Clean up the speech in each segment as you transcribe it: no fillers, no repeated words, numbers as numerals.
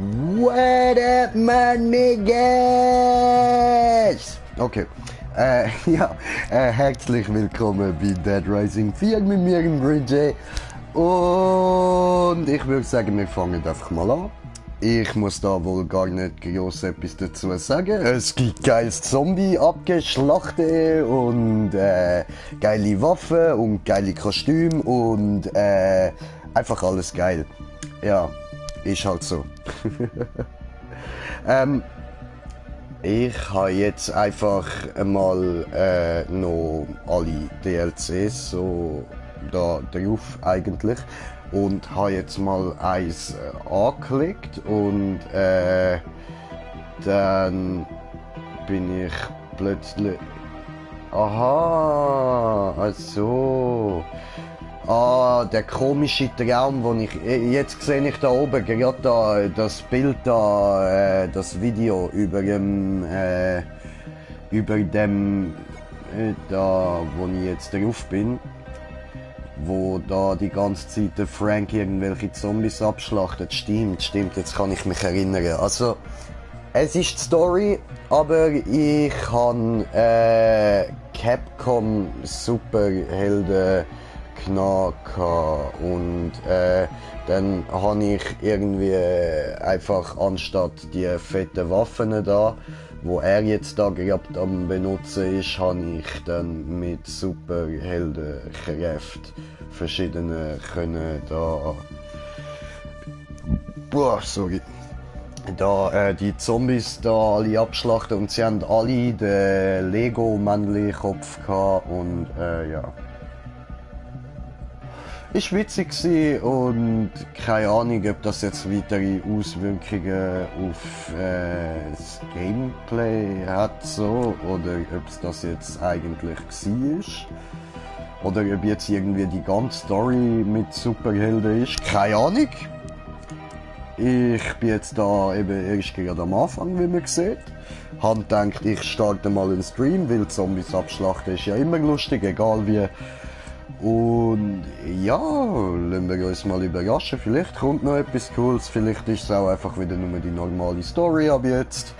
What up, my niggas? Okay. Ja, herzlich willkommen bei Dead Rising 4 mit mir, im Bridget. Und ich würde sagen, wir fangen einfach mal an. Ich muss da wohl gar nicht groß etwas dazu sagen. Es gibt geiles Zombie-Abgeschlachte und geile Waffen und geile Kostüme und einfach alles geil. Ja, ist halt so. Ich habe jetzt einfach mal noch alle DLCs so da drauf eigentlich und habe jetzt mal eins angeklickt und dann bin ich plötzlich... Aha, also... Ah, der komische Traum, wo ich... Jetzt sehe ich da oben gerade da, das Bild da, das Video über dem... da, wo ich jetzt drauf bin. Wo da die ganze Zeit der Frank irgendwelche Zombies abschlachtet. Stimmt, jetzt kann ich mich erinnern. Also, es ist die Story, aber ich habe Capcom Superhelden knackt und dann habe ich irgendwie einfach anstatt die fetten Waffen da, wo er jetzt da gerade am benutzen ist, habe ich dann mit Superheldenkräften verschiedene können da die Zombies da alle abschlachten und sie haben alle den Lego-Männchen-Kopf gehabt und ja. Ist witzig gewesen und keine Ahnung, ob das jetzt weitere Auswirkungen auf das Gameplay hat so, oder ob es das jetzt eigentlich war. Oder ob jetzt irgendwie die ganze Story mit Superhelden ist. Keine Ahnung. Ich bin jetzt da eben erst gerade am Anfang, wie man sieht. Hab gedacht, ich starte mal einen Stream, weil Zombies abschlachten ist ja immer lustig, egal wie. Und ja, lassen wir uns mal überraschen. Vielleicht kommt noch etwas Cooles, vielleicht ist es auch einfach wieder nur die normale Story ab jetzt.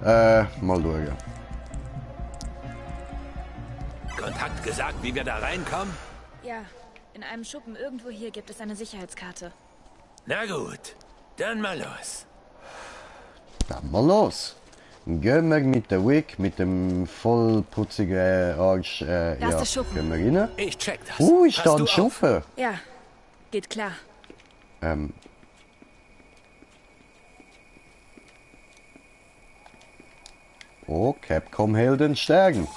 Mal schauen. Kontakt gesagt, wie wir da reinkommen? Ja, in einem Schuppen irgendwo hier gibt es eine Sicherheitskarte. Na gut, dann mal los. Dann mal los. Gehen wir mit der Wig, mit dem vollputzigen Arsch, ja, gehen wir rein. Ich check das. Ich stehe ein Schuppen. Ja, geht klar. Oh, Capcom Helden stärken.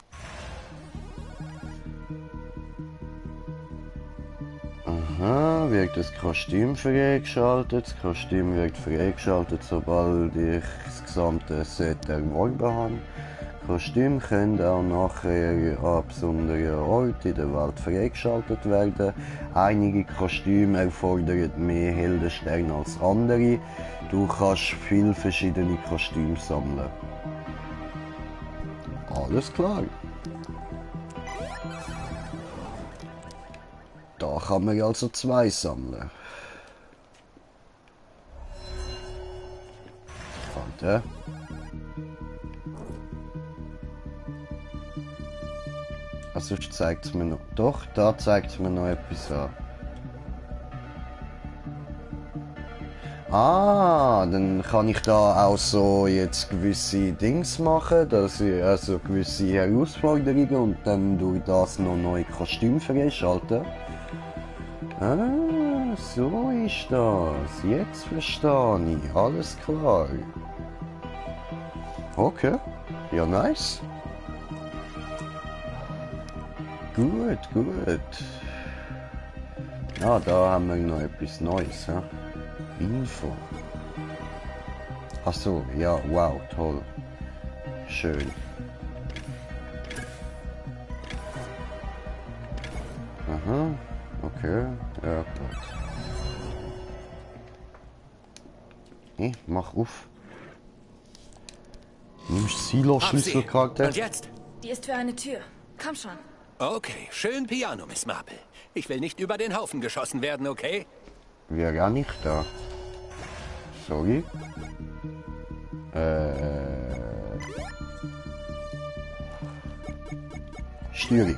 Aha, wird das Kostüm freigeschaltet. Das Kostüm wird freigeschaltet, sobald ich das gesamte Set erworben habe. Kostüm können auch nachher an besonderen Orten in der Welt freigeschaltet werden. Einige Kostüme erfordern mehr Heldensterne als andere. Du kannst viele verschiedene Kostüme sammeln. Alles klar. Da kann man also 2 sammeln. Warte. Also zeigt es mir noch. Doch, da zeigt es mir noch etwas an. Ah, dann kann ich da auch so jetzt gewisse Dings machen, dass ich, also gewisse Herausforderungen und dann durch das noch neue Kostüme freischalten. Ah, so ist das. Jetzt verstehe ich. Alles klar. Okay. Ja, nice. Gut. Ah, da haben wir noch etwas Neues. He? Info. Ach so, ja, wow, toll. Schön. Aha, okay, ja gut. Mach auf. Nimmst Silo-Schlüsselkarte? Und jetzt? Die ist für eine Tür. Komm schon. Okay, schön Piano, Miss Marple. Ich will nicht über den Haufen geschossen werden, okay? Wäre ja nicht da. Sorry. Steuerung.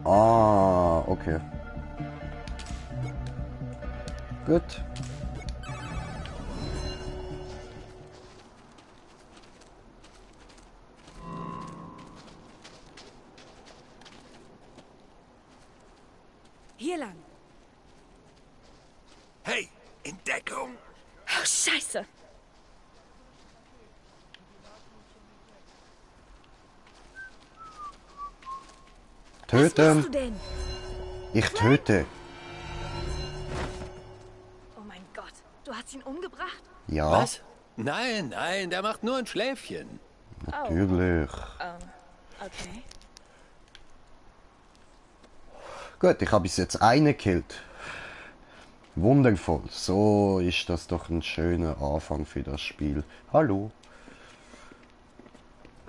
Ah, okay. Gut. Hier lang. Hey, in Deckung! Oh, Scheiße. Was machst Töten. du denn? Ich töte. Oh mein Gott. Du hast ihn umgebracht? Ja, Was? Nein, nein, der macht nur ein Schläfchen. natürlich. Okay. Gut, ich habe bis jetzt einen gekillt. Wundervoll. So ist das doch ein schöner Anfang für das Spiel. Hallo.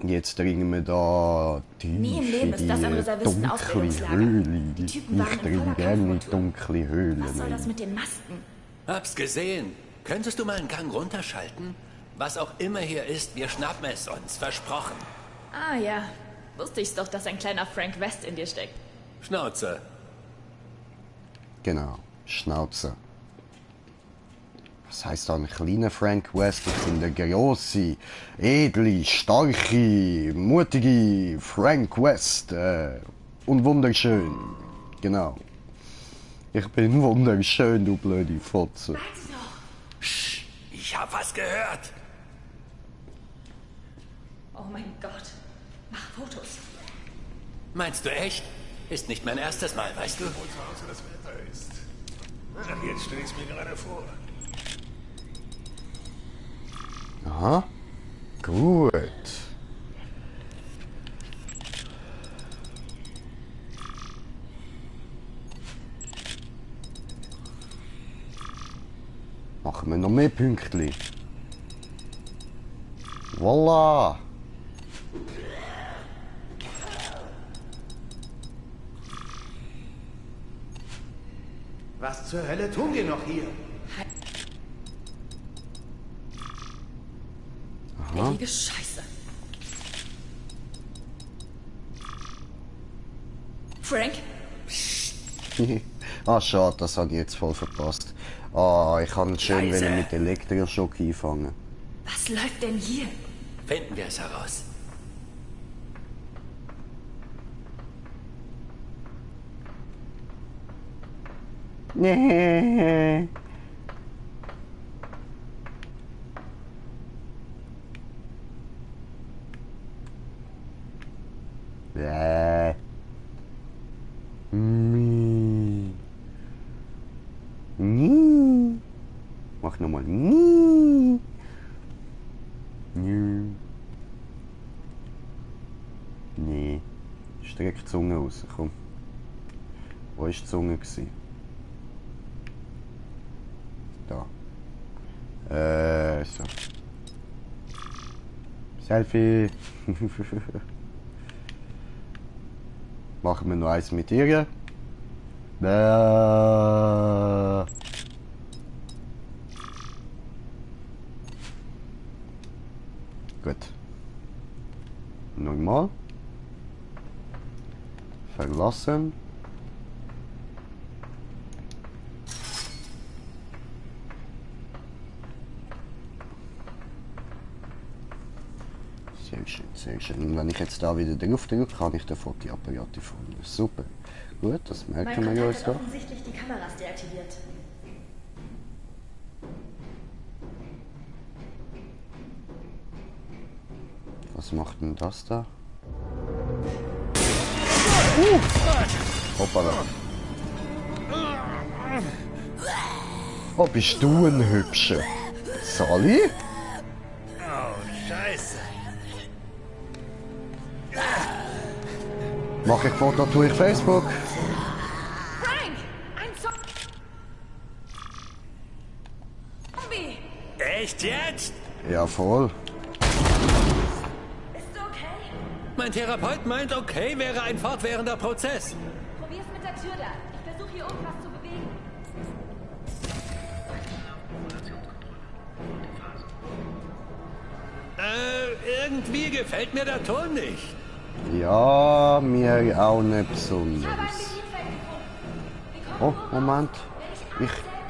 Jetzt dringen wir da Nie im tief Leben in ist das ein die dunkle Reservisten-Ausbildungslager. Höhle. Die Typen waren Ich im dringe voller gerne in Kampfmut. dunkle Höhlen. Was soll das ey. mit den Masken? Hab's gesehen. Könntest du mal einen Gang runterschalten? Was auch immer hier ist, wir schnappen es uns. Versprochen. Ah ja. Wusste ich's doch, dass ein kleiner Frank West in dir steckt. Schnauze. Genau, Schnauze. Was heißt da ein kleiner Frank West? Ich bin der grosse, edle, starke, mutige Frank West. Und wunderschön. Genau. Ich bin wunderschön, du blöde Fotze. Ich hab was gehört. Oh mein Gott. Mach Fotos. Meinst du echt? Ist nicht mein erstes Mal, weißt du? Zu Hause das Wetter ist. Ach, jetzt stelle ich es mir gerade vor. Aha. Gut. Machen wir noch mehr Pünktchen. Voila. Was zur Hölle tun wir noch hier? Billige Scheiße. Frank? Ah, schade, das habe ich jetzt voll verpasst. Ah, ich kann schön Leise. mit Elektroschock einfangen. Was läuft denn hier? Finden wir es heraus. Nee. Bäh. Mi. Nie. Mach nochmal. Nie. Nie. Nee. Streck die Zunge raus, komm. Wo war die Zunge? Da. So. Selfie. Machen wir noch eins mit ihr. Gut. Normal. Verlassen. Sehr schön, sehr schön. Und wenn ich jetzt da wieder drauf drücke, kann ich den Fotoapparat vorne. Super. Gut, das merken wir ja uns da. offensichtlich die Kameras deaktiviert. Was macht denn das da? Hoppala. Oh, bist du ein Hübscher? Sally? Oh, Scheiße. Mach ich Foto, tue ich Facebook. Frank! Ein Zombie! Echt jetzt? Ja, voll. Bist du okay? Mein Therapeut meint, okay wäre ein fortwährender Prozess. Probier's mit der Tür da. Ich versuche hier irgendwas zu bewegen. Irgendwie gefällt mir der Ton nicht. Ja, mir auch nicht besonders. Oh, Moment.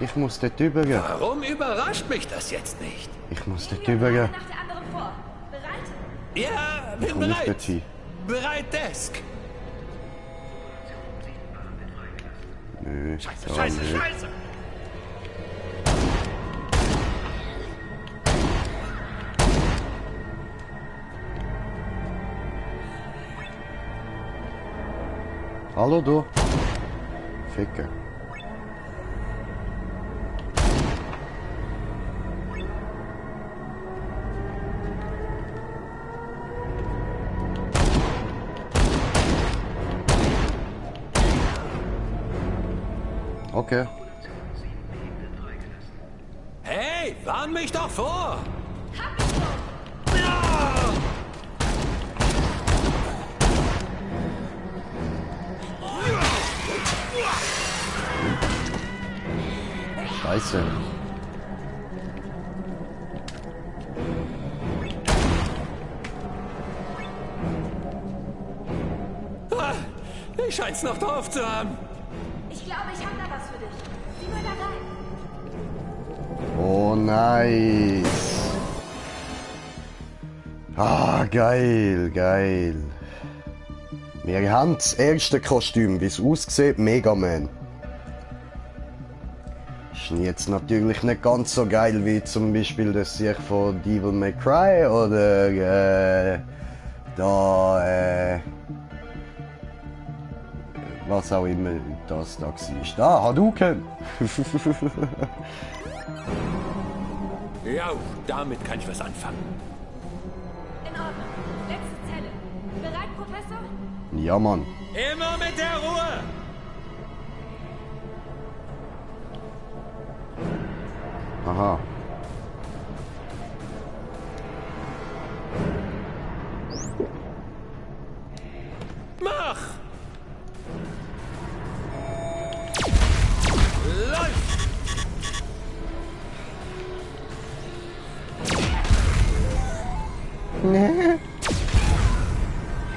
Ich muss dort rübergehen. Warum überrascht mich das jetzt nicht? Ich muss dort rübergehen. Nach der anderen vor. Bereit? Ja, bin Komm ich bereit. dorthin? Bereit, Desk. Nö, Scheiße, da scheiße, nicht. scheiße. Hallo du. Ficker. Okay. Hey, warn mich doch vor. Scheiße. Ah, ich schein's noch drauf zu haben. Ich glaube, ich habe da was für dich. Sieh mal da rein. Oh, nice. Ah, geil, geil. Wir haben das erste Kostüm, wie es aussieht, Mega Man. Ist jetzt natürlich nicht ganz so geil wie zum Beispiel das sich von Devil May Cry oder was auch immer das da war. Da, Hadouken! Ja, damit kann ich was anfangen. In Ordnung. Letzte Zelle. Bereit, Professor? Ja, Mann. Immer mit der Ruhe. Aha. Mach! Läuft!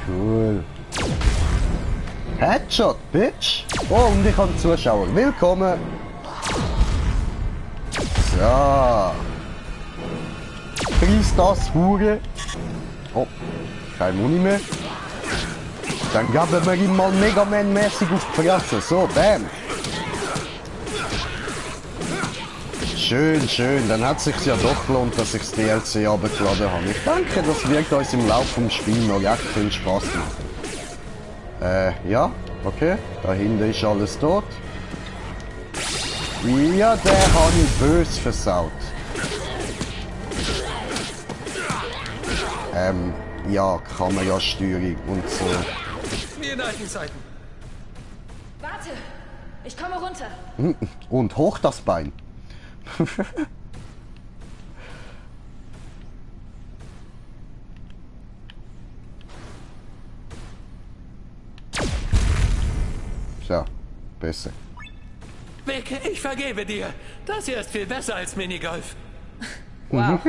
Cool. Headshot, Bitch! Oh, und ich habe Zuschauer. Willkommen! So. Friss das, Hure! Oh, kein Muni mehr. Dann geben wir ihm mal Mega Man-mäßig auf die Fresse. So, bam! Schön, schön. Dann hat es sich ja doch gelohnt, dass ich das DLC abgeladen habe. Ich denke, das wird uns im Laufe des Spiels noch recht viel Spaß machen. Ja, okay. Da hinten ist alles tot. Ja, der habe ich böse versaut. Ja, Kamerasteuerung und so. Wie in alten Zeiten. Warte. Ich komme runter. Und hoch das Bein. So, besser. Vic, ich vergebe dir. Das hier ist viel besser als Minigolf. Wow.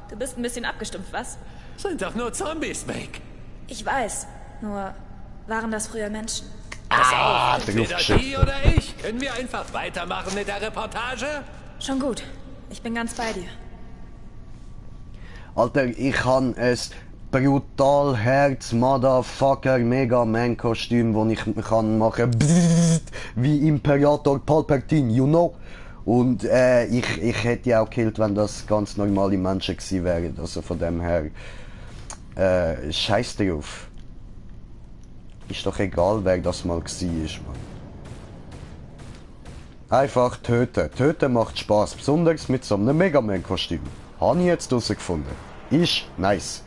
Du bist ein bisschen abgestumpft, was? Sind doch nur Zombies, Vic. Ich weiß. Nur waren das früher Menschen? Entweder die oder ich. Können wir einfach weitermachen mit der Reportage? Schon gut. Ich bin ganz bei dir. Alter, ich han es brutal Herz Motherfucker Mega Man Kostüm, wo ich kann machen wie Imperator Palpatine, you know. Und ich hätte ja auch gekillt, wenn das ganz normale Menschen gewesen wären. Also von dem her scheiß drauf. Ist doch egal, wer das mal gewesen ist, Mann. Einfach töten. Töten macht Spaß, besonders mit so einem Mega Man Kostüm. Habe ich jetzt herausgefunden. Ist nice.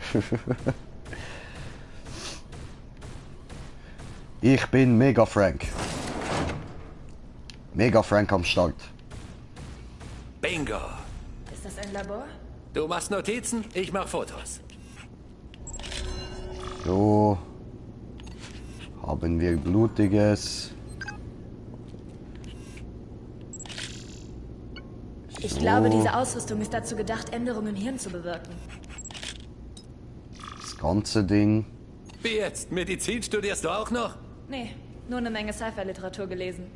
Ich bin Mega Frank. Mega Frank am Start. Bingo. Ist das ein Labor? Du machst Notizen, ich mach Fotos. So. Haben wir Blutiges. Ich glaube, diese Ausrüstung ist dazu gedacht, Änderungen im Hirn zu bewirken. Das ganze Ding. Wie jetzt? Medizin studierst du auch noch? Nee, nur eine Menge Sci-Fi-Literatur gelesen.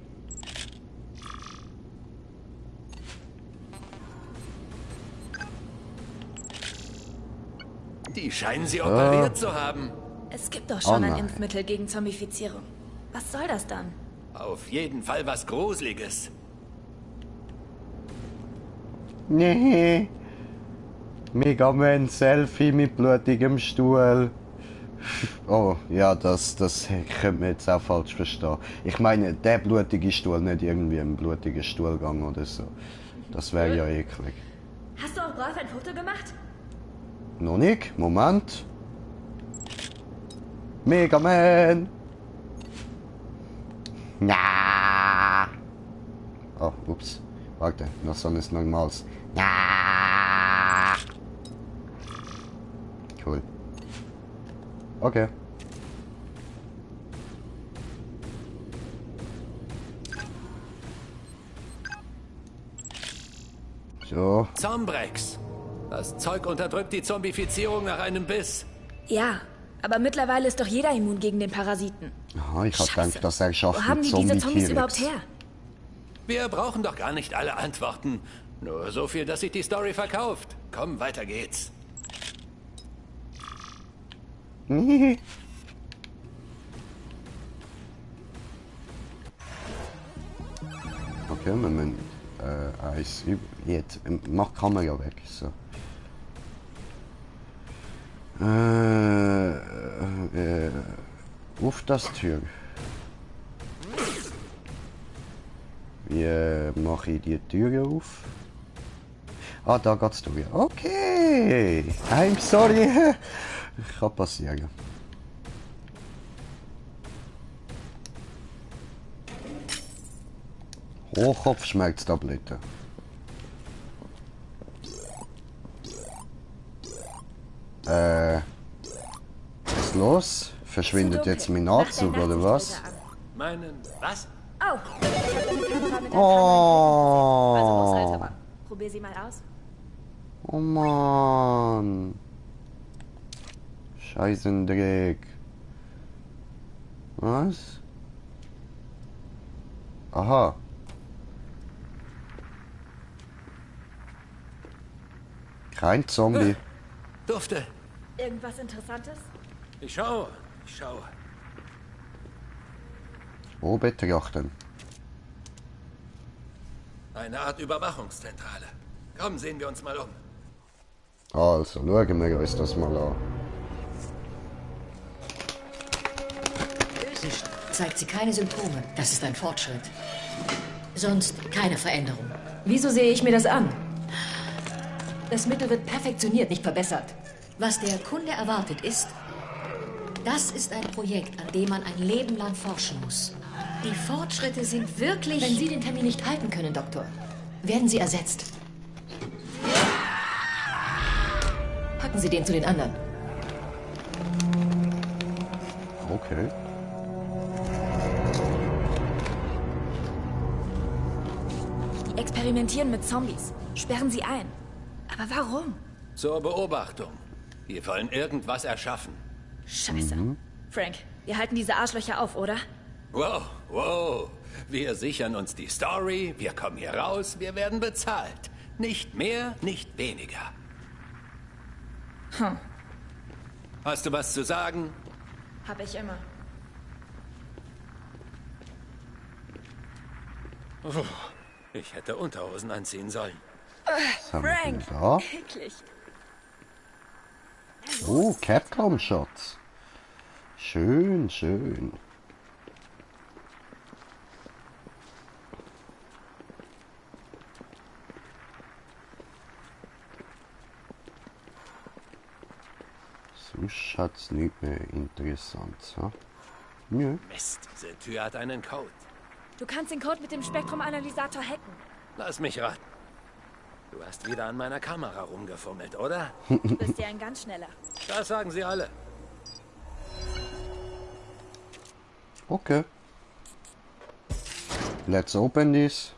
Die scheinen sie operiert zu haben. Es gibt doch schon ein nein. Impfmittel gegen Zombifizierung. Was soll das dann? Auf jeden Fall was Gruseliges. Nee. Mega Man Selfie mit blutigem Stuhl. Oh, ja, das könnte man jetzt auch falsch verstehen. Ich meine, der blutige Stuhl, nicht irgendwie ein blutiger Stuhlgang oder so. Das wäre ja eklig. Hast du auch brav ein Foto gemacht? Noch nicht? Moment. Mega Man! Ja. Oh, ups. Warte, noch so ein normales. Ja. Cool. Okay. So. Zombrex. Das Zeug unterdrückt die Zombifizierung nach einem Biss. Ja, aber mittlerweile ist doch jeder immun gegen den Parasiten. Aha, ich hab Scheiße. gedacht, dass er schafft Wo haben mit die diese Zombies Zombie-T-Rex. überhaupt her? Wir brauchen doch gar nicht alle Antworten. Nur so viel, dass sich die Story verkauft. Komm, weiter geht's. Okay, wir müssen eins jetzt mach die Kamera weg. So. Auf das Tür. Wie mache ich die Tür auf? Ah, da geht's durch. Okay. I'm sorry. Kann passieren. Hochkopfschmerztablette. Was ist los? Verschwindet jetzt mein Anzug oder was? Meinen, was? Oh, ich habe deine Kamera mit der Oh. Also Haushalter. Probier sie mal aus. Oh Mann. Scheißendreck. Was? Aha. Kein Zombie. Dufte. Irgendwas Interessantes? Ich schaue. Wo betrachten? Eine Art Überwachungszentrale. Komm, sehen wir uns mal um. Also, schauen wir uns das mal an. Physisch zeigt sie keine Symptome. Das ist ein Fortschritt. Sonst keine Veränderung. Wieso sehe ich mir das an? Das Mittel wird perfektioniert, nicht verbessert. Was der Kunde erwartet ist, das ist ein Projekt, an dem man ein Leben lang forschen muss. Die Fortschritte sind wirklich... Wenn Sie den Termin nicht halten können, Doktor, werden Sie ersetzt. Packen Sie den zu den anderen. Okay. Die experimentieren mit Zombies. Sperren sie ein. Aber warum? Zur Beobachtung. Wir wollen irgendwas erschaffen. Scheiße. Frank, wir halten diese Arschlöcher auf, oder? Wow. Wir sichern uns die Story, wir kommen hier raus, wir werden bezahlt. Nicht mehr, nicht weniger. Hast du was zu sagen? Hab ich immer. Ich hätte Unterhosen anziehen sollen. Was haben wir denn Frank! da? Eklig. Oh, Capcom-Shots. Schön, schön. Sonst hat's nicht mehr interessant, so? Nö. Mist, diese Tür hat einen Code. Du kannst den Code mit dem Spektrumanalysator hacken. Lass mich raten. Du hast wieder an meiner Kamera rumgefummelt, oder? Du bist ja ein ganz schneller. Das sagen sie alle. Okay. Let's open this.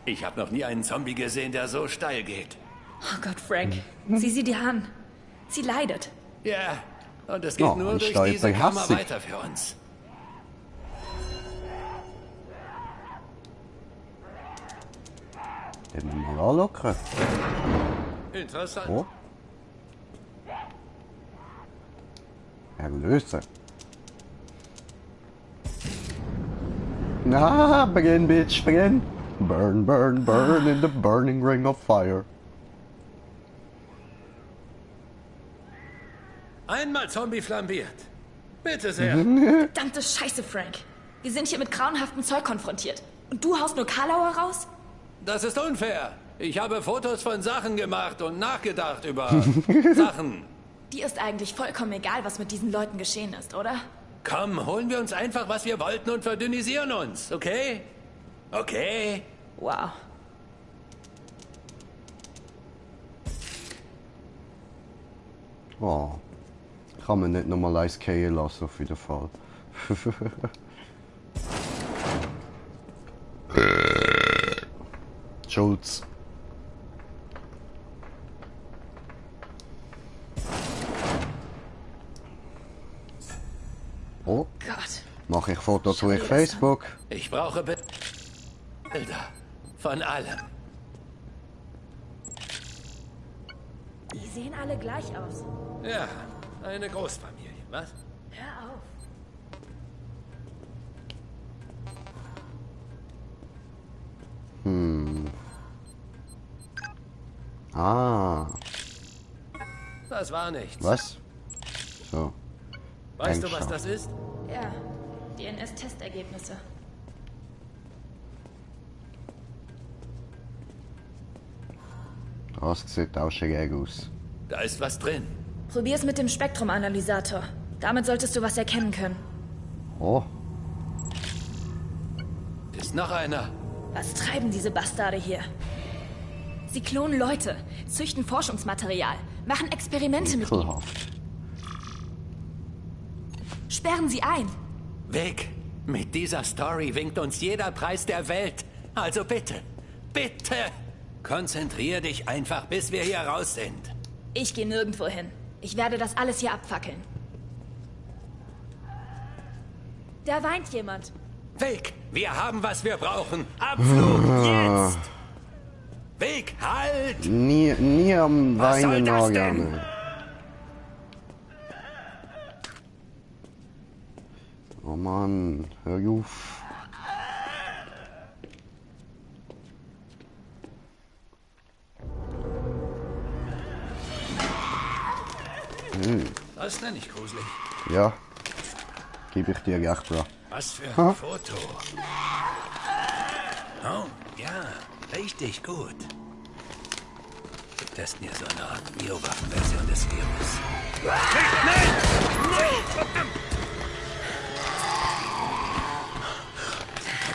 Ich habe noch nie einen Zombie gesehen, der so steil geht. Oh Gott, Frank. Sieh sie dir an. Sie leidet. Ja, und es geht Oh, nur ein durch Stolper diese Kammer Hassig. weiter für uns. Den müssen wir mal anlocken. Interessant. Oh. Erlösen. Na, begin, bitch, begin. Burn, burn, burn in the burning ring of fire. Einmal Zombie flambiert. Bitte sehr. Verdammte Scheiße, Frank. Wir sind hier mit grauenhaftem Zeug konfrontiert. Und du haust nur Karlauer raus? Das ist unfair. Ich habe Fotos von Sachen gemacht und nachgedacht über Sachen. Dir ist eigentlich vollkommen egal, was mit diesen Leuten geschehen ist, oder? Komm, holen wir uns einfach, was wir wollten und verdünnisieren uns, okay? Okay? Wow. Oh. Kann man nicht nochmal eins gehen lassen, auf jeden Fall. Schulz. Oh, Gott. mache ich Foto durch Facebook. Ich brauche Bilder. Von allem. Die sehen alle gleich aus. Ja, eine Großfamilie, was? Hör auf. Ah, Das war nichts. was? So. Weißt du, was Einschauen. das ist? Ja, DNS-Testergebnisse. Das sieht auch schräg aus. Da ist was drin. Probier's mit dem Spektrumanalysator. Damit solltest du was erkennen können. Oh, Ist noch einer. Was treiben diese Bastarde hier? Sie klonen Leute, züchten Forschungsmaterial, machen Experimente mit ihm. ekelhaft. Sperren sie ein. Weg. Mit dieser Story winkt uns jeder Preis der Welt. Also bitte, bitte, konzentrier dich einfach, bis wir hier raus sind. Ich gehe nirgendwo hin. Ich werde das alles hier abfackeln. Da weint jemand. Weg, wir haben, was wir brauchen. Abflug, jetzt. Weg, halt. Nie am Was soll Weinen das denn? angehen. Oh Mann, hör auf. Das nenne ich gruselig. Ja, gebe ich dir recht, Bro. Was für ein Foto. Oh, ja, richtig gut. Wir testen hier so eine Art Biowaffenversion des Virus.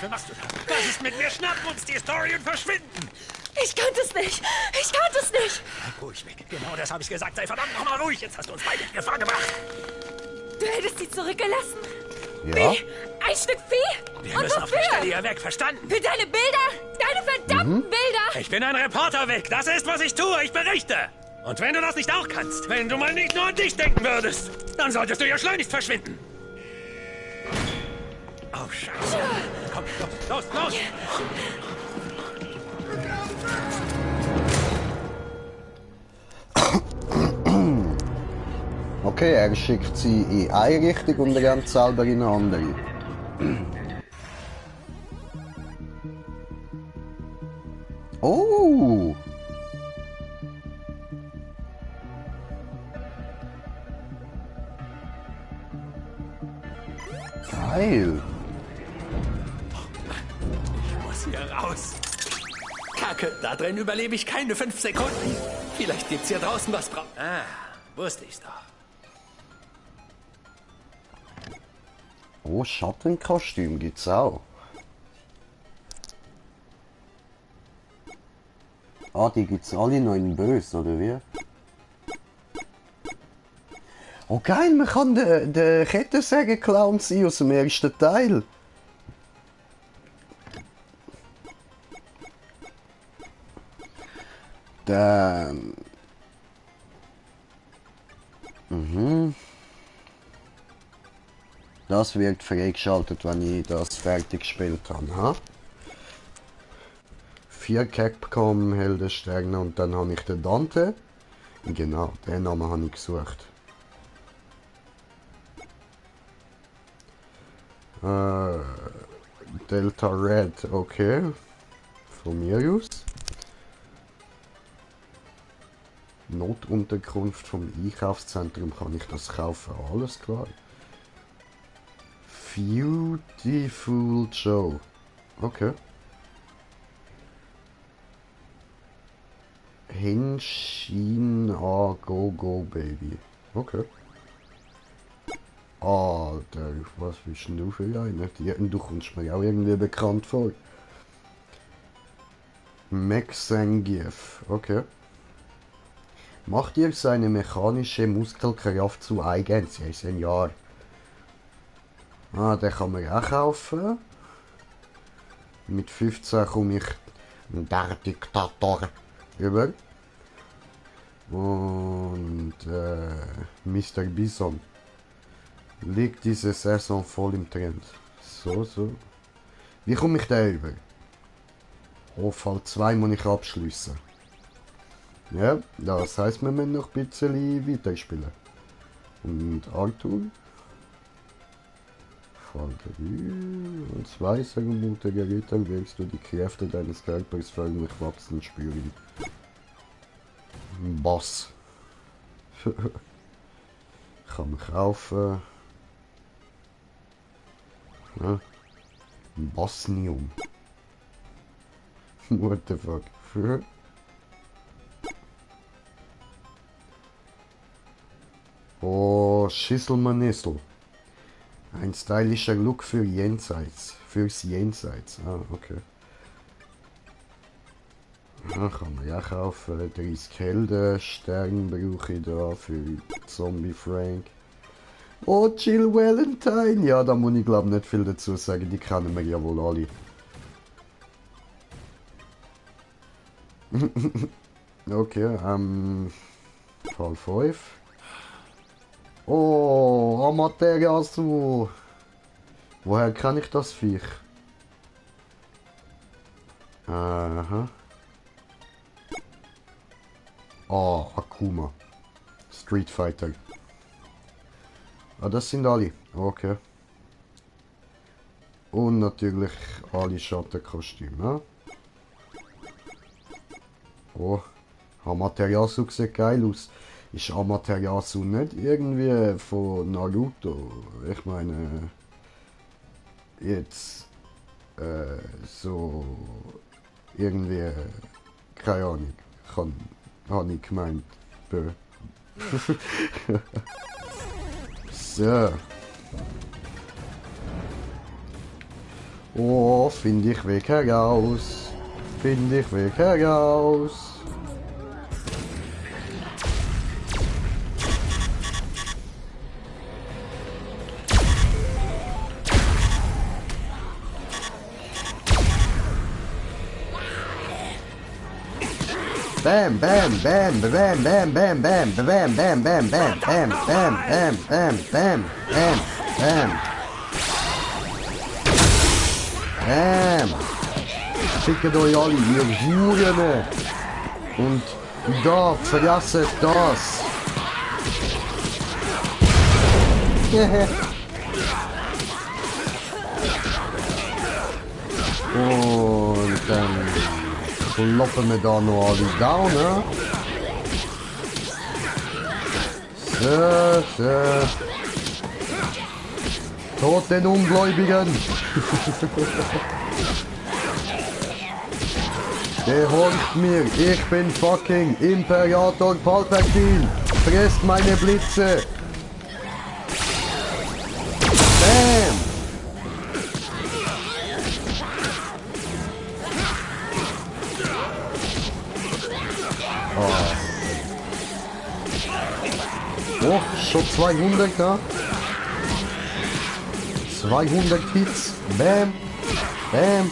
Was machst du da? Was ist mit mir? Schnappen uns die Story und verschwinden! Ich kannte es nicht. Ich kannte es nicht. Ruhig weg. Genau das habe ich gesagt. Sei verdammt nochmal ruhig. Jetzt hast du uns beide in Gefahr gebracht. Du hättest sie zurückgelassen. Ja, Ein Stück Vieh. Wir Und müssen auf die Stelle wofür? hier weg. Verstanden? Für deine Bilder? Deine verdammten Bilder? Ich bin ein Reporter weg. Das ist, was ich tue. Ich berichte. Und wenn du das nicht auch kannst, wenn du mal nicht nur an dich denken würdest, dann solltest du ja schleunigst verschwinden. Oh, Scheiße. Komm, los, los, los. okay, er schickt sie in eine Richtung und rennt selber in eine andere. Oh! Geil! Ich muss hier raus. Kacke, da drin überlebe ich keine 5 Sekunden. Vielleicht gibt's hier draußen was Ah, wusste ich's doch. Oh, Schattenkostüm gibt's auch. Ah, die gibt's alle noch in Bös, oder wie? Oh geil, man kann der Kettensägen-Clown sein aus dem ersten Teil. Dann... Mhm. Das wird freigeschaltet, wenn ich das fertig gespielt habe. Ha? 4 Capcom Heldensterne und dann habe ich den Dante. Genau, den Namen habe ich gesucht. Delta Red, okay. Von mir aus. Notunterkunft vom Einkaufszentrum, kann ich das kaufen? Alles klar. Beautiful Joe. Okay. Henshin A Go Go Baby. Okay. Alter, was bist denn du für einer? Du kommst mir auch irgendwie bekannt vor. Max Zangief. Okay. Macht ihr seine mechanische Muskelkraft zu eigen? Sie ist ein Jahr. Ah, den kann man auch kaufen. Mit 15 komme ich der Diktator über. Und Mr. Bison liegt diese Saison voll im Trend. So. Wie komme ich da über? Oh, Fall 2 muss ich abschliessen. Ja, das heisst, wir müssen noch ein bisschen weiterspielen. Und Arthur? Fall 3 und 2 sagen mutige Ritter, willst du die Kräfte deines Körpers förmlich wachsen spüren. Boss. Kann man kaufen. Ja. Bosnium. What the fuck? Oh, Schisselmanissel. Ein stylischer Look für Jenseits. Fürs Jenseits. Ah, okay. Ja, kann man ja kaufen. 30 Helden. Stern brauche ich da für Zombie Frank. Oh, Jill Valentine. Ja, da muss ich glaube nicht viel dazu sagen. Die kennen wir ja wohl alle. Okay, Fall 5. Oh, Amaterasu. Woher kann ich das Viech? Aha. Oh, Akuma. Street Fighter. Ah, das sind alle. Okay. Und natürlich alle Schattenkostüme. Ne? Oh, Amaterasu sieht geil aus. Ist Amaterasu nicht irgendwie von Naruto? Ich meine, jetzt so irgendwie, keine Ahnung, habe ich gemeint. So. Oh, finde ich Weg heraus. Finde ich Weg heraus. Bam, bam, bam, bam, bam, bam, bam, bam, bam, bam, bam, bam, bam, bam, bam, bam, bam, bam. Bam. Schickt euch alle, ihr Huren. Und da, verlasst das. Und dann kloppen wir da noch alle down, ne? So. Tod den Ungläubigen! Gehorcht mir, ich bin fucking Imperator Palpatine! Fresst meine Blitze! Bam! Oh, schon 200 da. 200 Hits. Bam. Bam.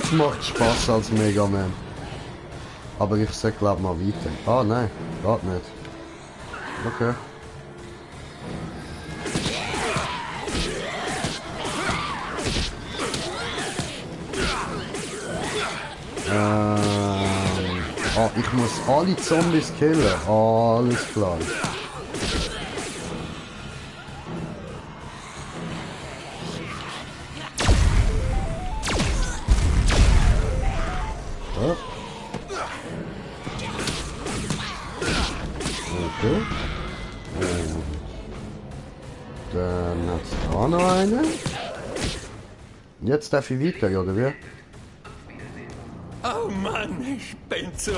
Es macht Spaß als Mega Man. Aber ich sag glaub mal weiter. Ah nein, geht nicht. Okay. Ah, ich muss alle Zombies killen. Alles klar. Ja. Okay. Und dann hat's da noch eine. Jetzt darf ich weiter, oder wie? Oh Mann, ich bin zu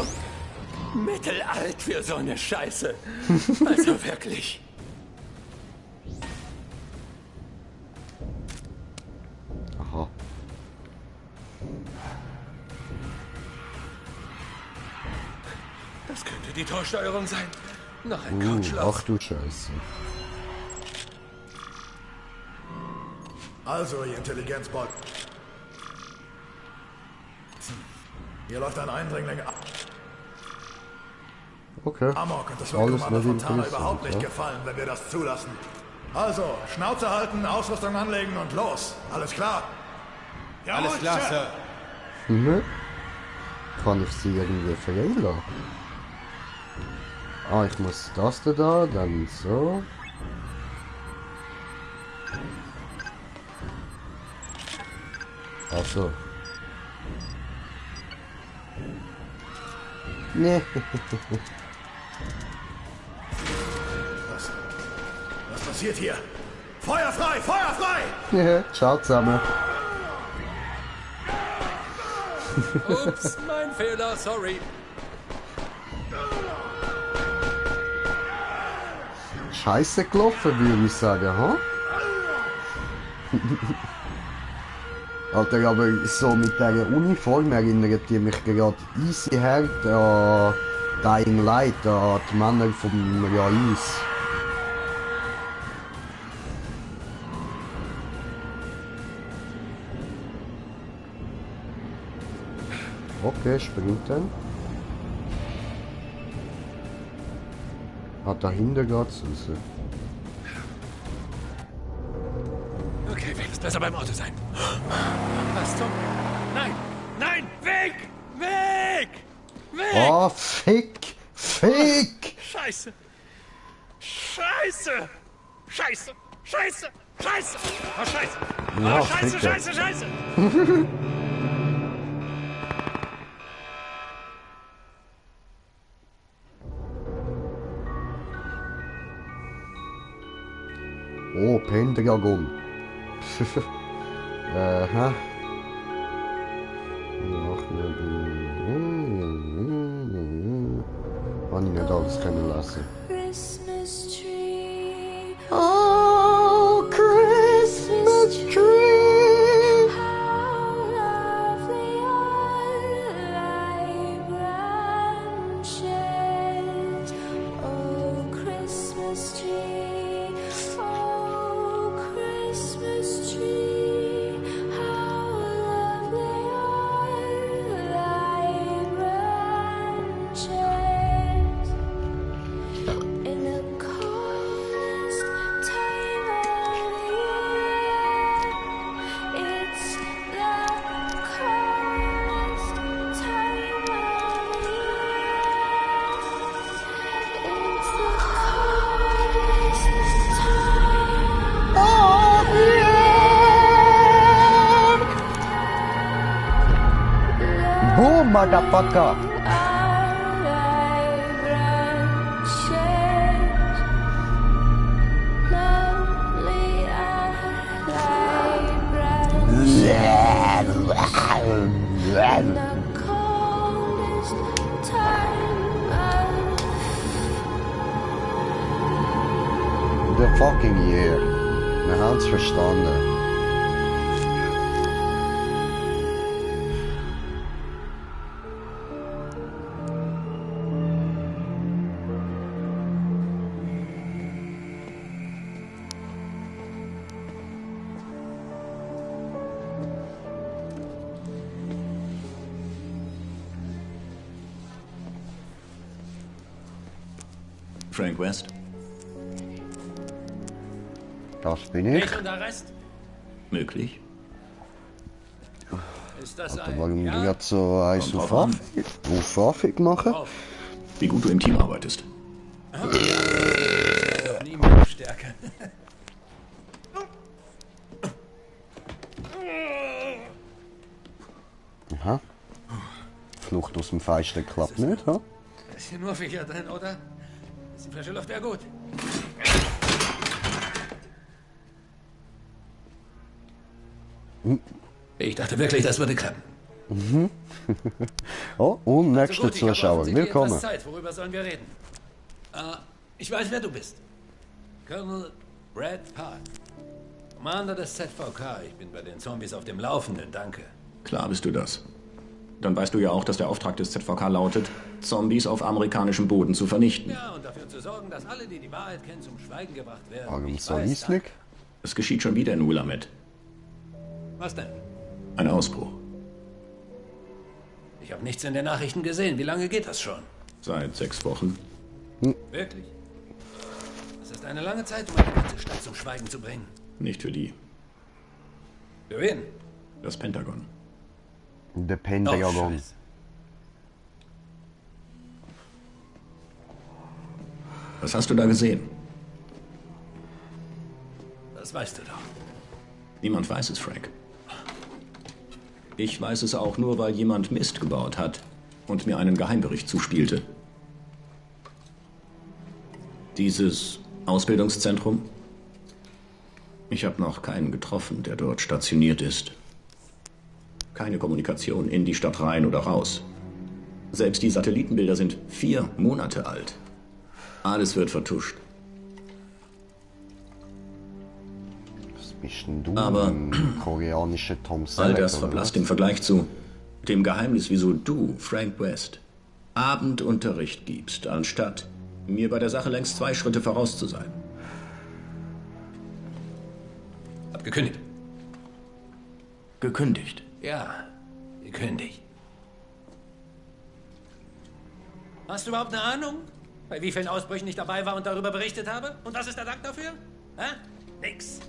mittelalt für so eine Scheiße. Also wirklich. Aha. Das könnte die Torsteuerung sein. Noch ein Couchlauf. Ach du Scheiße. Also, ihr Intelligenzbot. Hier läuft ein Eindringling ab. Okay. Amok und das wird Alles Commander nicht Fontana überhaupt interessant, nicht ja. gefallen, wenn wir das zulassen. Also, Schnauze halten, Ausrüstung anlegen und los. Alles klar? Alles klar, Sir. Mhm. Kann ich sie irgendwie verhindern? Ah, ich muss das da, dann so. Ach so. Nee. Was passiert hier? Feuer frei! Feuer frei! Ciao zusammen. Ups, mein Fehler, sorry. Scheiße gelaufen, würde ich sagen, ha? Alter, aber so mit dieser Uniform erinnert die mich gerade easy hart an Dying Light, an die Männer vom Reis. Okay, springt dann. Ah, dahinter geht's raus. Okay, Weg. Ist besser beim Auto sein. Was zum... Nein! Nein! Weg! Weg! Weg! Oh, Fick! Fick! Scheiße! Scheiße! Scheiße! Scheiße! Scheiße! Oh, Scheiße! Ja, Oh, Scheiße, Ficke. Scheiße, Scheiße! Oh, Pentagon. Aha. Habe ich nicht alles können lassen. Christmas tree, Oh, Christmas tree! how lovely are thy branches. Oh, Christmas tree, oh, Christmas tree, how lovely are thy branches. In the coldest time of year, it's the coldest time of year. It's the coldest time of year. Boom, motherfucker! The fucking year. Wir haben's verstanden. Frank West? Das bin ich. Ich unter Arrest? Möglich. Ist das Aber ein... warum Ja? du jetzt so eins Kommt auf drauf an. Anfig machen? Wie gut du im Team arbeitest. Noch nie mehr Stärke. Aha. Flucht aus dem Fenster klappt nicht, ha? Ist hier nur Viecher drin, oder? Ist die frische Luft ja gut. Ich dachte wirklich, das würde klappen. Oh, und nächster gut, ich habe Zuschauer. offensichtlich Willkommen. etwas Zeit. Worüber sollen wir reden? Ich weiß, wer du bist. Colonel Brad Park. Commander des ZVK. Ich bin bei den Zombies auf dem Laufenden, danke. Klar bist du das. Dann weißt du ja auch, dass der Auftrag des ZVK lautet, Zombies auf amerikanischem Boden zu vernichten. Ja, und dafür zu sorgen, dass alle, die die Wahrheit kennen, zum Schweigen gebracht werden. Warum Ich soll weiß, ich's nicht? Es geschieht schon wieder in Willamette. Was denn? Ein Ausbruch. Ich habe nichts in den Nachrichten gesehen. Wie lange geht das schon? Seit 6 Wochen. Wirklich? Das ist eine lange Zeit, um eine ganze Stadt zum Schweigen zu bringen. Nicht für die. Für wen? Das Pentagon. Der Oh, Pentagon. Scheiße. Was hast du da gesehen? Das weißt du doch. Niemand weiß es, Frank. Ich weiß es auch nur, weil jemand Mist gebaut hat und mir einen Geheimbericht zuspielte. Dieses Ausbildungszentrum? Ich habe noch keinen getroffen, der dort stationiert ist. Keine Kommunikation in die Stadt rein oder raus. Selbst die Satellitenbilder sind 4 Monate alt. Alles wird vertuscht. Was bist denn du? Aber ein koreanischer Tom All Selleck, das oder verblasst was? im Vergleich zu dem Geheimnis, wieso du, Frank West, Abendunterricht gibst, anstatt mir bei der Sache längst 2 Schritte voraus zu sein. Hab gekündigt. Gekündigt. Ja, gekündigt. Hast du überhaupt eine Ahnung, bei wie vielen Ausbrüchen ich dabei war und darüber berichtet habe? Und was ist der Dank dafür? Hä? Nix.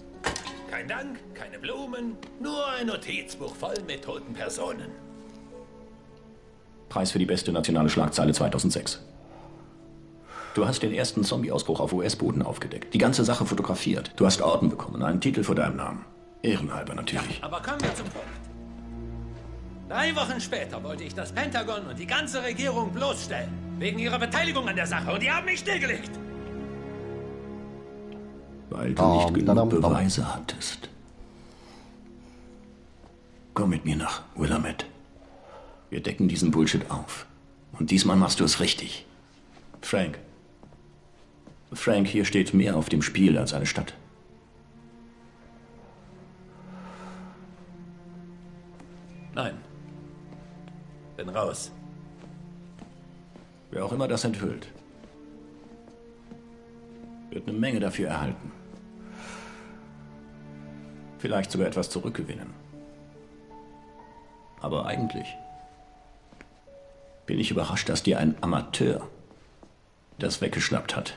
Kein Dank, keine Blumen, nur ein Notizbuch voll mit toten Personen. Preis für die beste nationale Schlagzeile 2006. Du hast den ersten Zombie-Ausbruch auf US-Boden aufgedeckt, die ganze Sache fotografiert. Du hast Orden bekommen, einen Titel vor deinem Namen. Ehrenhalber natürlich. Aber kommen wir zum Punkt. 3 Wochen später wollte ich das Pentagon und die ganze Regierung bloßstellen. Wegen ihrer Beteiligung an der Sache. Und die haben mich stillgelegt. Weil du nicht genug Beweise hattest. Komm mit mir nach Willamette. Wir decken diesen Bullshit auf. Und diesmal machst du es richtig. Frank. Frank, hier steht mehr auf dem Spiel als eine Stadt. Nein. Bin raus. Wer auch immer das enthüllt, wird eine Menge dafür erhalten. Vielleicht sogar etwas zurückgewinnen. Aber eigentlich bin ich überrascht, dass dir ein Amateur das weggeschnappt hat.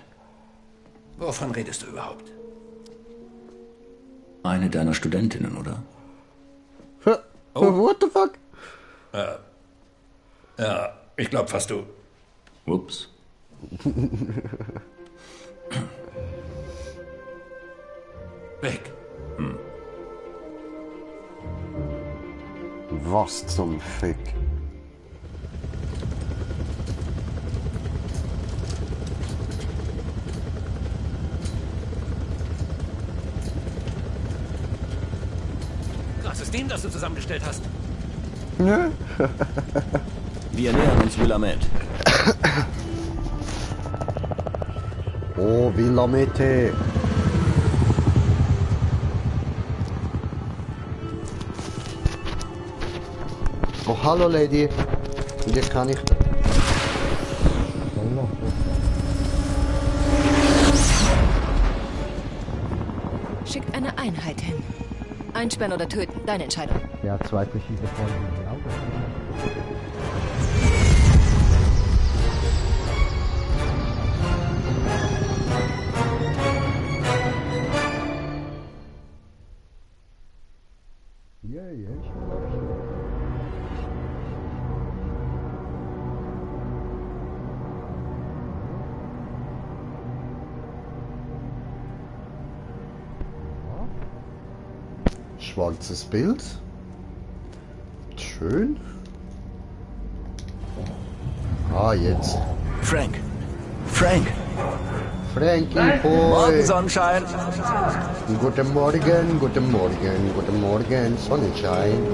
Wovon redest du überhaupt? Eine deiner Studentinnen, oder? What the fuck? Ja, ich glaub fast du. Ups. Weg. Was zum Fick? Krasses Team, das du zusammengestellt hast. Nö. Wir nähern uns Willamette. Oh, Willamette. Oh, hallo Lady. Hier kann ich... Schickt eine Einheit hin. Einsperren oder töten, deine Entscheidung. Der hat 2 verschiedene Freunde in die Autos. schwarzes Bild. Schön. Ah, jetzt. Frank! Frank! Frankie Boy! Morgen, Sonnenschein! Guten Morgen, guten Morgen, guten Morgen, Sonnenschein.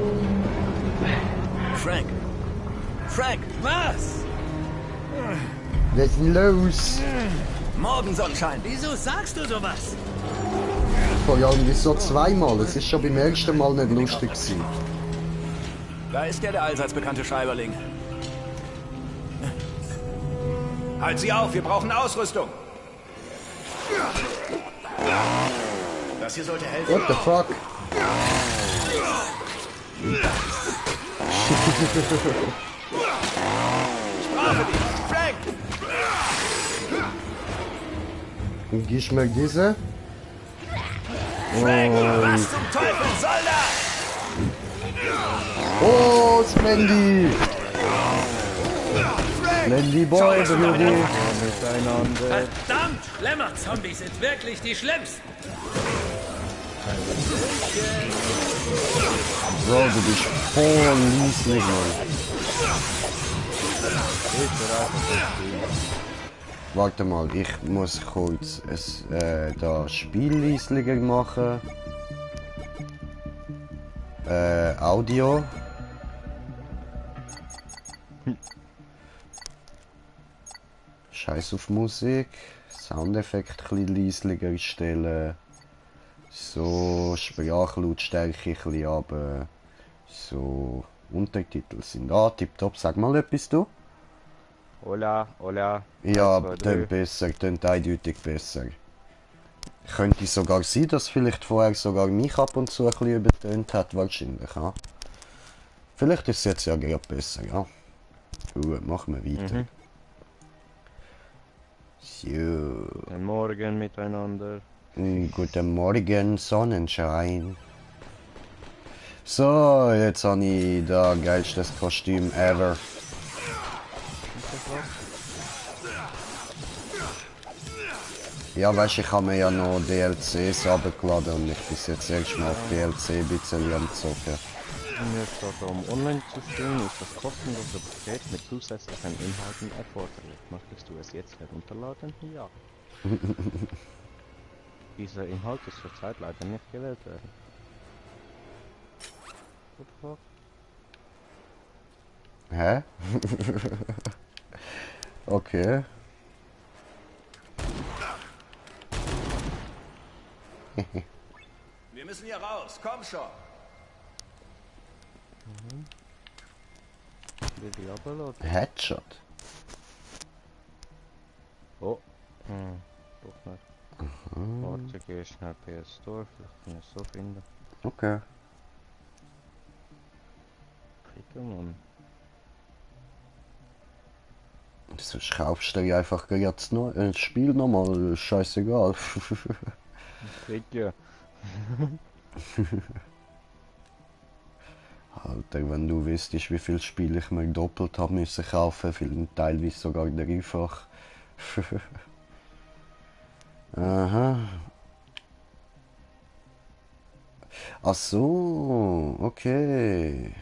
Frank! Frank! Was? Was ist denn los? Morgen, Sonnenschein! Wieso sagst du sowas? Vor allem wieso zweimal? Es ist schon beim ersten Mal nicht lustig gewesen. Da ist der allseits bekannte Schreiberling. Halt sie auf, wir brauchen Ausrüstung! Das hier sollte helfen. What the fuck? Strafe dich! Frank! Gib mir diese. Frank! Was zum Teufel soll das? Oh, Slendy! Slendy Boy, Brudi! Verdammt! Schlemmer-Zombies sind wirklich die schlimmsten! Bro, du bist voll lieslig, Mann. Warte mal, ich muss kurz das Spiel leislicher machen. Audio. Scheiß auf Musik. Soundeffekt ein bisschen leislicher stellen. So, Sprachlautstärke ein bisschen runter. So, Untertitel sind tipptopp. Sag mal etwas, du. Hola, hola. Ja, tönt besser, tönt eindeutig besser. Könnte sogar sein, dass vielleicht vorher sogar mich ab und zu ein bisschen übertönt hat, wahrscheinlich, ja. Vielleicht ist es jetzt ja gerade besser, ja. Gut, machen wir weiter. So. Guten Morgen miteinander. Guten Morgen, Sonnenschein. So, jetzt habe ich das geilste Kostüm ever. Ja, weißt du, ich habe mir ja noch DLCs runtergeladen und ich bin jetzt erstmal auf DLC ein bisschen am Zocken. Mir statt um online zu spielen, ist das kostenlose Paket mit zusätzlichen Inhalten erforderlich. Möchtest du es jetzt herunterladen? Ja. Dieser Inhalt ist zurzeit leider nicht gewählt werden. What the fuck? Hä? Okay. Wir müssen hier raus, komm schon! Headshot. Oh. Doch nicht. Warte, gehe schnell PS Store, vielleicht kann ich es so finden. Okay. Pokémon. Sonst kaufst du dir einfach jetzt noch ein Spiel nochmal, scheißegal. Sicher. Alter, wenn du wüsstest, wie viele Spiele ich mir doppelt habe müssen kaufen, teilweise sogar dreifach. Aha. Ach so, okay.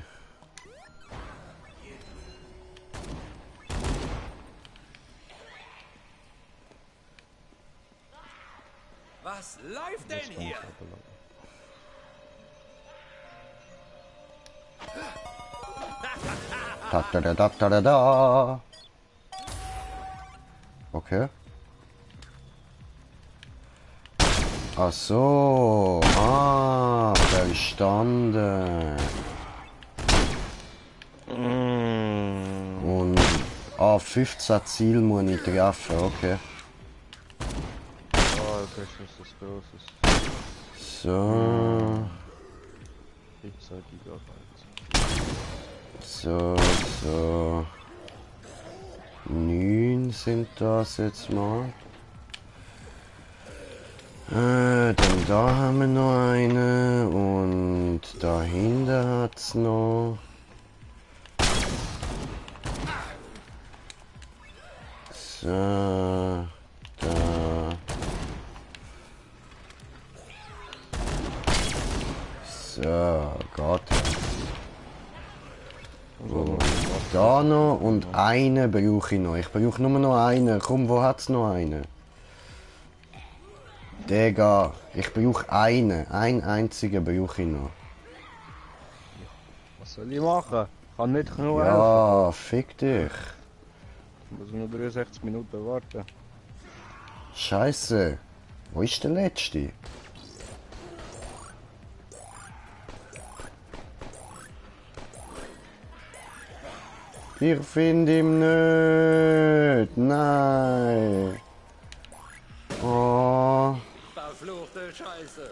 Was läuft denn hier? Da. Okay. Ach so. Verstanden. Und 15 Ziele muss ich treffen, okay. Oh, das ist das Großes. So. 15 Gigabyte. So. 9 sind das jetzt mal. Dann da haben wir noch eine und dahinter hat's noch. So, da. So. Da noch und einen brauche ich noch. Ich brauche nur noch einen. Komm, wo hat's noch einen? Digga, ich brauche einen. Einen einzigen brauche ich noch. Was soll ich machen? Kann nicht genug helfen. Ja, fick dich. Ich muss nur 63 Minuten warten. Scheiße. Wo ist der Letzte? Ich finde ihn nicht. Nein. Oh. Verfluchte Scheiße.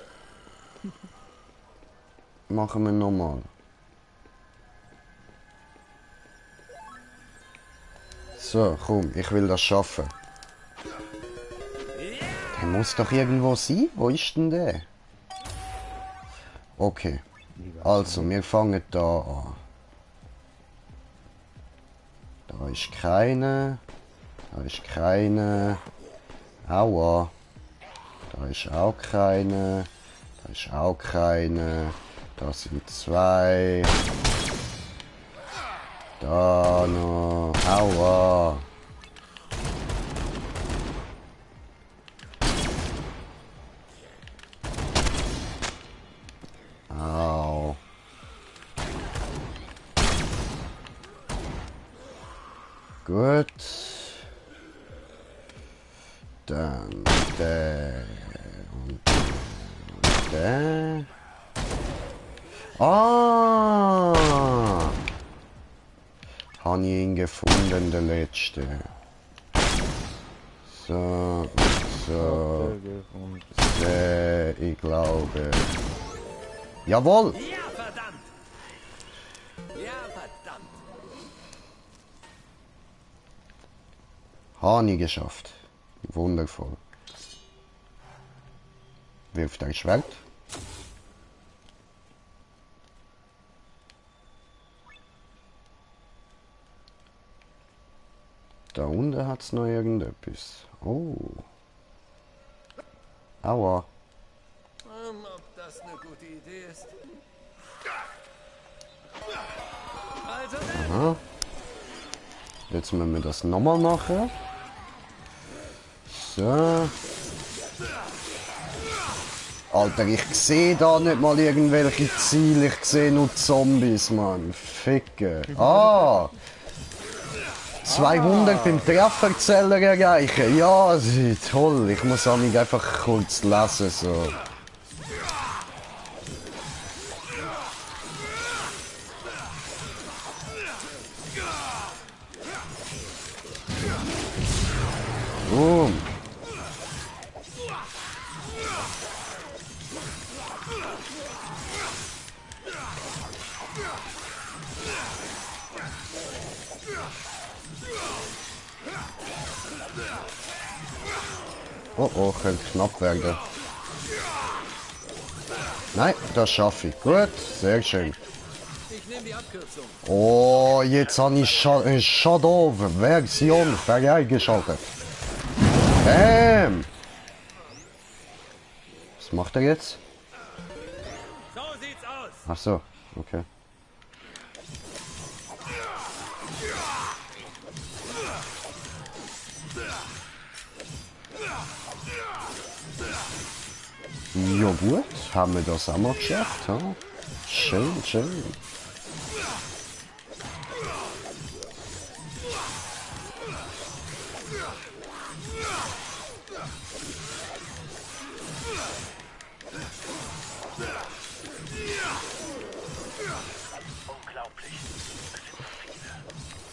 Machen wir nochmal. So, komm, ich will das schaffen. Der muss doch irgendwo sein. Wo ist denn der? Okay. Also, wir fangen da an. Da ist keine. Da ist keine. Aua. Da ist auch keine. Da ist auch keine. Da sind zwei. Da noch. Aua. Au. Gut. Dann der und der. Ah! Habe ich ihn gefunden, der letzte. So, so. Der, ich glaube. Jawohl! Ja, verdammt! Ja, verdammt! Habe ich geschafft. Wundervoll. Wirft ein Schwert. Da unten hat es noch irgendetwas. Oh. Aua. Ob das eine gute Idee ist? Also dann. Aha. Jetzt müssen wir das nochmal machen. So. Alter, ich sehe da nicht mal irgendwelche Ziele. Ich sehe nur Zombies, Mann. Ficken. Ah! 200 beim Trefferzeller erreichen. Ja, toll. Ich muss mich einfach kurz lesen. So. Boom. Oh oh, könnte knapp werden. Nein, das schaffe ich. Gut, sehr schön. Ich nehme die Abkürzung. Oh, jetzt habe ich Shadow-Version freigeschaltet. Bam! Was macht er jetzt? So sieht's aus. Ach so, okay. Ja gut, haben wir das auch mal geschafft. Ha? Schön, schön. Unglaublich. Es sind viele.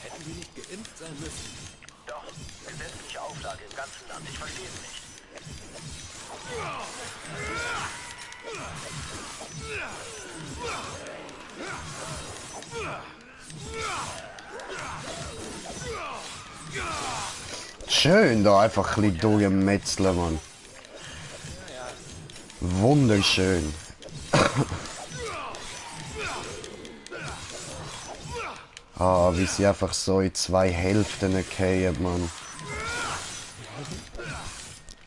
Hätten die nicht geimpft sein müssen? Doch, gesetzliche Auflage im ganzen Land. Ich verstehe es nicht. Schön, da einfach ein bisschen durchmetzeln, Mann. Wunderschön. Ah, wie sie einfach so in zwei Hälften fallen, Mann.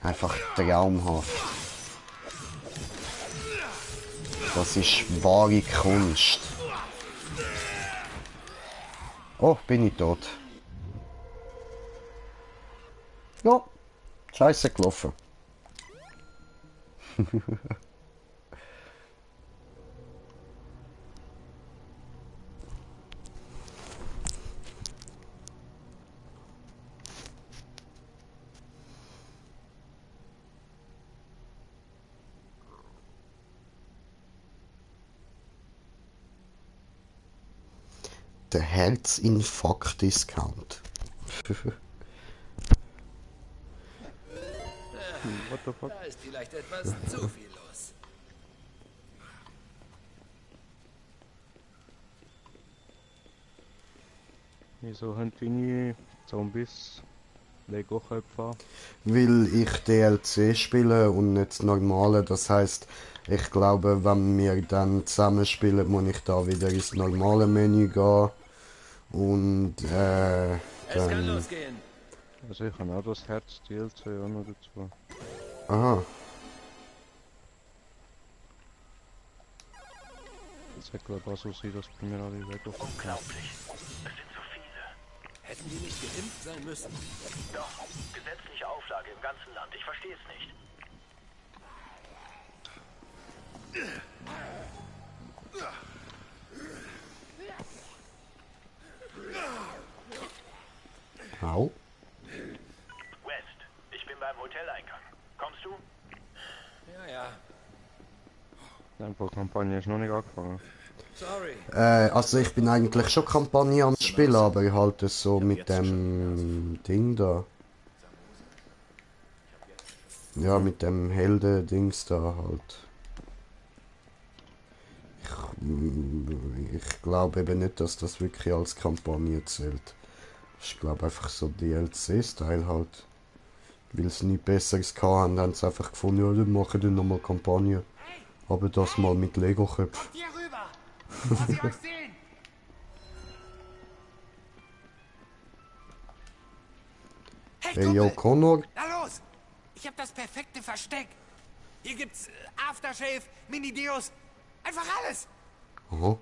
Einfach traumhaft. Das ist wahre Kunst. Oh, bin ich tot. Ja, scheiße gelaufen. Der Herzinfarkt-Discount. What the fuck? Da ist vielleicht etwas zu viel los. Wieso haben deine Zombies Lego-Köpfe? Weil ich DLC spiele und nicht das normale. Das heisst, ich glaube, wenn wir dann zusammen spielen, muss ich da wieder ins normale Menü gehen. Und Es kann dann... losgehen. Also ich habe auch das Herz DLC auch noch dazu. Aha. Das wird glaube ich auch so sein, dass bei mir alle Lego-Köpfe haben. Unglaublich. Es sind so viele. Hätten die nicht geimpft sein müssen? Doch, gesetzliche Auflage im ganzen Land. Ich verstehe es nicht. Au. West, ich bin beim Hoteleingang. Kommst du? Ja, ja. Die Info-Kampagne ist noch nicht angefangen. Sorry. Also ich bin eigentlich schon Kampagne am Spielen, aber halt so mit dem Ding da. Ja, mit dem Helden-Dings da halt. Ich glaube eben nicht, dass das wirklich als Kampagne zählt. Ich glaube einfach so DLC-Style halt. Weil sie nichts Besseres hatten, haben sie einfach gefunden, ja, dann machen wir nochmal Kampagne. Aber das mal mit Lego-Köpfen. Hier rüber! Lass sie euch sehen! Hey, yo, Connor. Na los! Ich hab das perfekte Versteck. Hier gibt's Aftershave, Mini-Deos, einfach alles. Aha.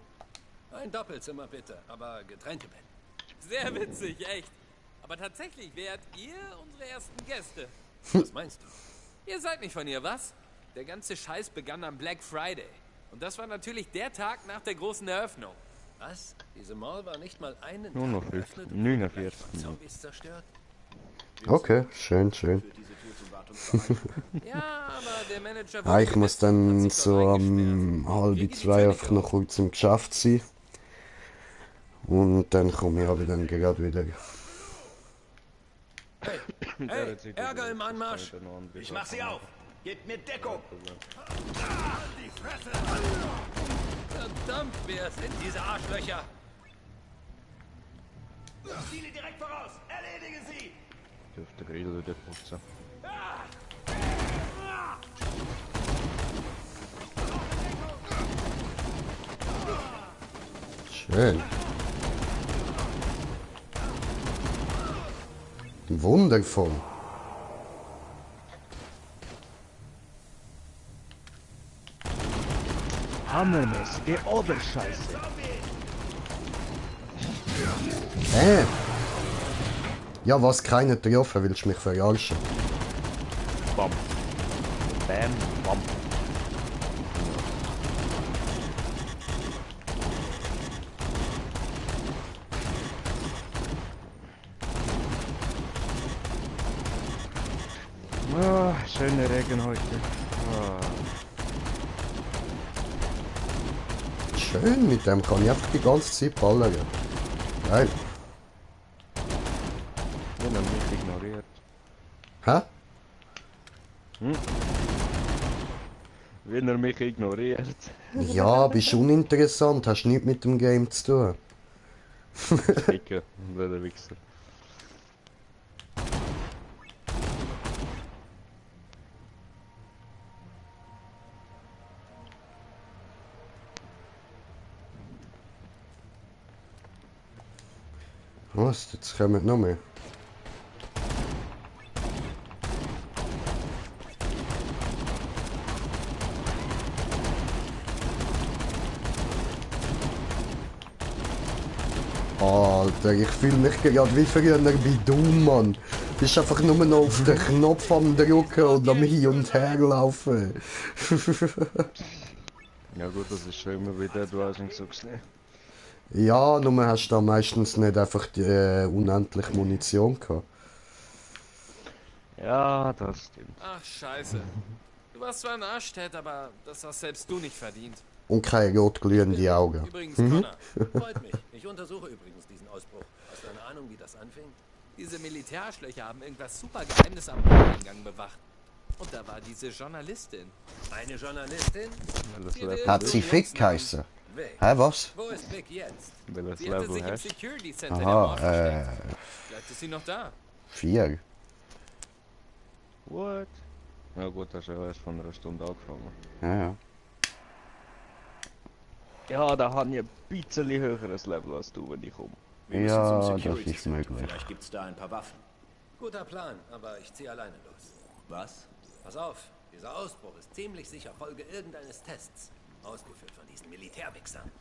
Ein Doppelzimmer bitte, aber getrennte Betten. Sehr witzig, echt. Aber tatsächlich wärt ihr unsere ersten Gäste. Was meinst du? Ihr seid nicht von hier, was? Der ganze Scheiß begann am Black Friday. Und das war natürlich der Tag nach der großen Eröffnung. Was? Diese Mall war nicht mal einen Nur noch Tag geöffnet und 49. von Zombies zerstört? Okay, schön, schön. Ja, aber der Manager... Ah, ich muss dann so am 1:30 einfach noch kurz im Geschäft sein. Und dann komme ich aber dann gerade wieder. Hey, Ärger im Anmarsch! Ich mach sie auf! Gebt mir Deckung! Die Fresse! Verdammt, wer sind diese Arschlöcher? Ziele direkt voraus! Erledige sie! Dürfte Grill wieder putzen. Schön. Wundervoll. Hammermäßige Oberscheiße. Ja, was keiner getroffen, willst du mich verarschen? Bam. Bam, bam. Ah, schöner Regen heute. Ah. Schön, mit dem kann ich einfach die ganze Zeit ballern. Geil. Wenn er mich ignoriert. Hä? Wenn er mich ignoriert. Ja, bist uninteressant, hast nichts mit dem Game zu tun. Ficker, der Wichser. Was? Jetzt kommen noch mehr. Alter, Alter. Ich fühle mich gerade wie früher bei Doom, Mann. Du bist einfach nur noch auf den Knopf am drücken und am Hin und Her laufen. Ja gut, das ist schon immer wieder, du hast nicht so gesehen. Ja, nur hast du da meistens nicht einfach die unendliche Munition gehabt. Ja, das stimmt. Ach, scheiße. Du warst zwar ein Arschtät, aber das hast selbst du nicht verdient. Und keine rotglühenden Augen. Übrigens, Connor, freut mich. Ich untersuche übrigens diesen Ausbruch. Hast du eine Ahnung, wie das anfing? Diese Militärschlöcher haben irgendwas super Geheimnis am Eingang bewacht. Und da war diese Journalistin. Eine Journalistin? Hat sie Fick geheißen? Hä, was? Wo ist Vic jetzt? Welches Sie hatte Level sich im hast? Security Center der Aha, Mord versteckt. Vielleicht ist sie noch da. 4. What? Ja gut, das ist ja erst von einer Stunde angefangen. Ja, ja. Ja, da habe ich ein bisschen höheres Level als du, wenn ich komme. Wir müssen Ja, zum das Security ist Center. möglich. Vielleicht gibt's da ein paar Waffen. Guter Plan, aber ich ziehe alleine los. Was? Pass auf, dieser Ausbruch ist ziemlich sicher Folge irgendeines Tests. Ausgeführt von diesen Militärwichsern.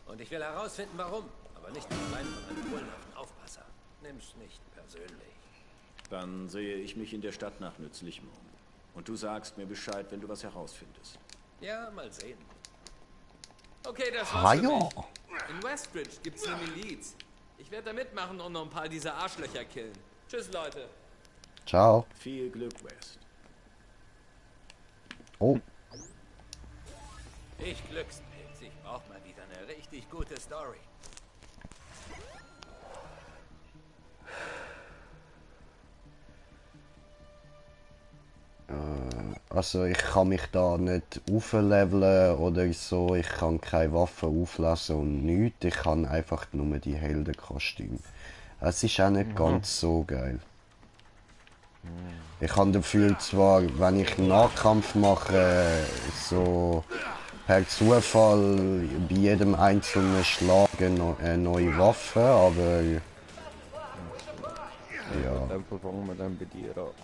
Und ich will herausfinden, warum. Aber nicht allein von einem bullenhaften Aufpasser. Nimm's nicht persönlich. Dann sehe ich mich in der Stadt nach Nützlichem um. Und du sagst mir Bescheid, wenn du was herausfindest. Ja, mal sehen. Okay, das war's für ja. mich. In Westridge gibt's eine Miliz. Ich werde da mitmachen und noch ein paar dieser Arschlöcher killen. Tschüss, Leute. Ciao. Viel Glück, West. Oh. Ich Glückspilz, ich brauch mal wieder eine richtig gute Story. Also ich kann mich da nicht aufleveln oder so, ich kann keine Waffen auflassen und nichts, ich kann einfach nur die Heldenkostüme. Es ist auch nicht ganz so geil. Ich habe dafür zwar, wenn ich einen Nahkampf mache, so per Zufall bei jedem einzelnen Schlag eine neue Waffe, aber ja, Dann fangen wir dann bei dir an. Also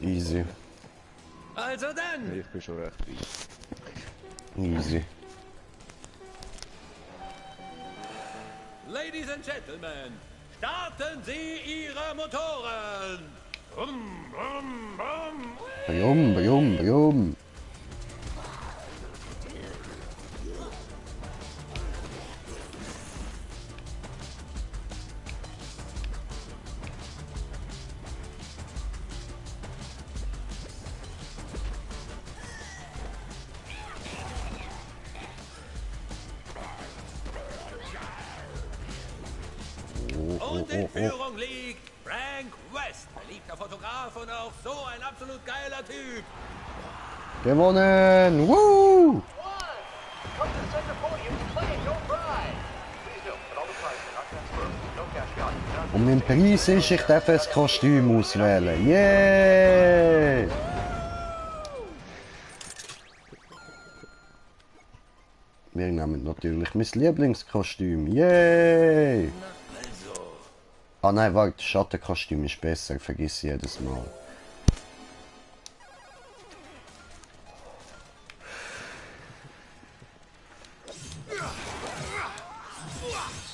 easy, dann! Ich bin schon recht weit. easy. Ladies and Gentlemen, starten Sie Ihre Motoren! Brumm, brumm, brumm. Brum, brum, brum. Und in Führung liegt Frank West, beliebter Fotograf und auch so ein absolut geiler Typ. Gewonnen! Woo! Und mein Preis ist, ich darf das Kostüm auswählen. Yeah! Wir nehmen natürlich mein Lieblingskostüm. Yay! Ah nein, warte, Schattenkostüm ist besser, vergiss jedes Mal.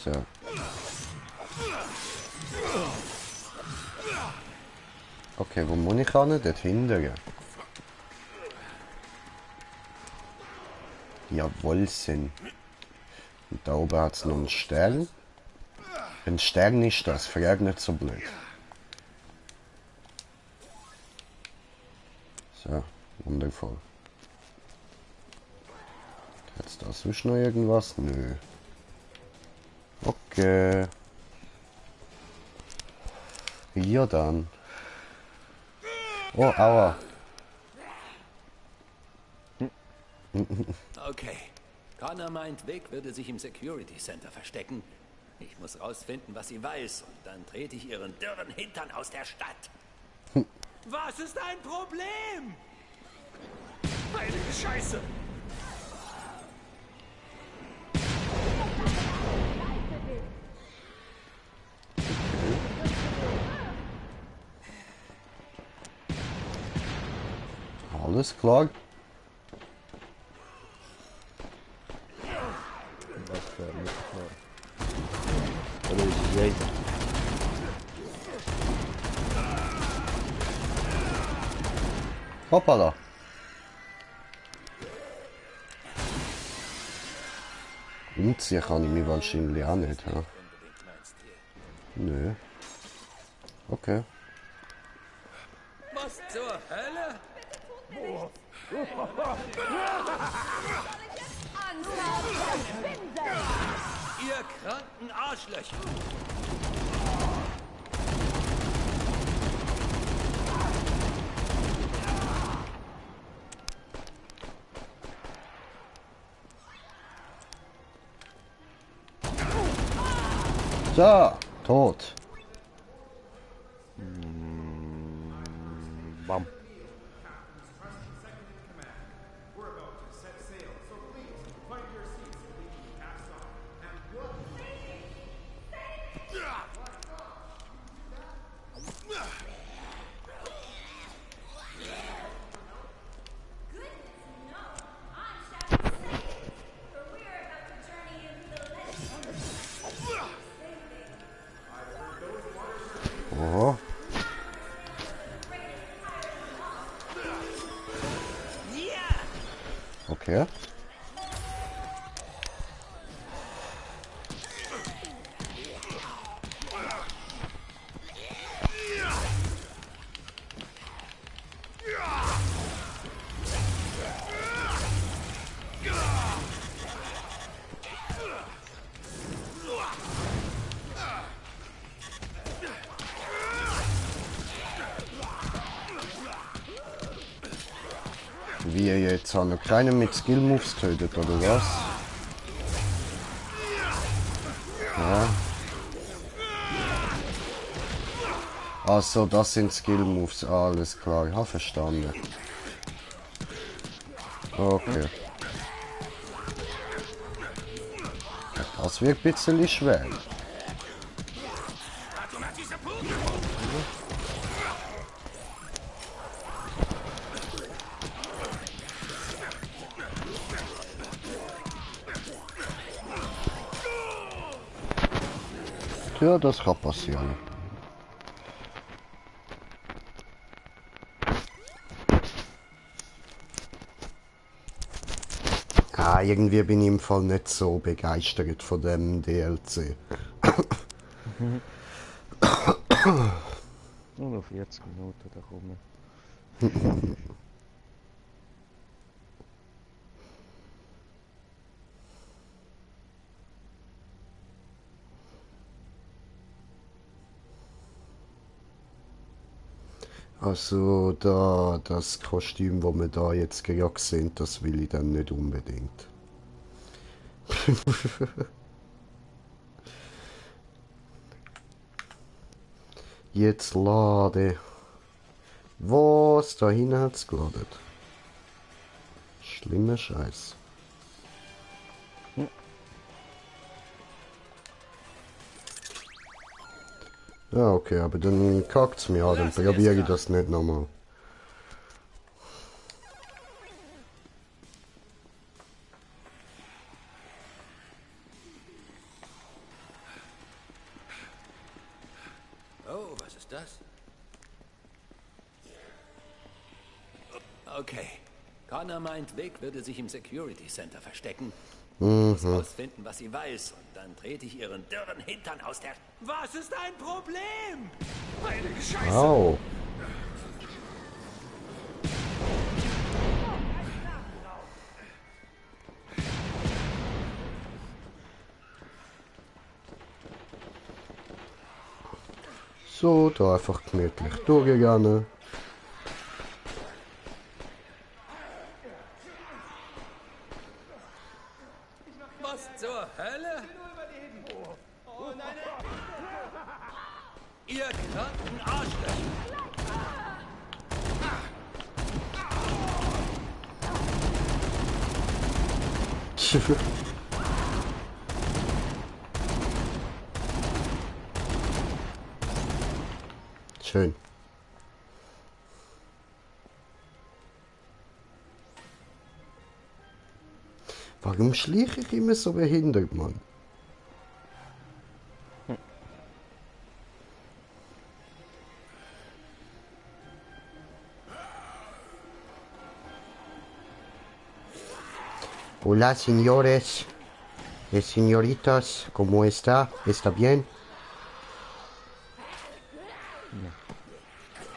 So. Okay, wo muss ich hin? Dort hinten. Jawohl, sind. Und da oben hat es noch einen Stern. Ein Stern ist das, frag nicht so blöd. So, wundervoll. Hat's da sonst noch irgendwas? Nö. Okay. Ja dann. Oh, aua. Okay. Connor meint, Vic würde sich im Security Center verstecken. Ich muss rausfinden, was sie weiß, und dann trete ich ihren dürren Hintern aus der Stadt. Was ist ein Problem? Heilige Scheiße! Alles klar. Was für ein Mittelfahrer. Oder ist es Hoppala. Umziehen kann ich mich wahrscheinlich auch nicht, ja. Nö. Okay. Was zur Hölle? Ihr kranken Arschlöcher! So, tot. Bam. Oh. Okay. Wie ihr jetzt auch noch keinen mit Skill Moves tötet, oder was? Ja. Also, das sind Skill Moves, alles klar, ich habe verstanden. Okay. Das wird ein bisschen schwer. Ja, das kann passieren. Ah, irgendwie bin ich im Fall nicht so begeistert von dem DLC. Nur noch 40 Minuten, da kommen. Also das Kostüm, wo wir da jetzt gerade sehen, das will ich dann nicht unbedingt. Jetzt lade. Was? Da hinten hat's geladen. Schlimmer Scheiß. Ja, okay, aber dann kackt's mir an, dann probiere ich das nicht nochmal. Oh, was ist das? Okay. Connor meint, Vic würde sich im Security Center verstecken. Ich muss rausfinden, was sie weiß, und dann trete ich ihren dürren Hintern aus der... Was ist dein Problem? Heilige Scheiße! Au. So, da einfach gemütlich durchgegangen. Was zur Hölle? Ihr kranken Arschlöcher! Schön. Warum schleiche ich immer so behindert, Mann? Hola, señores. Señoritas, ¿cómo está? ¿Está bien?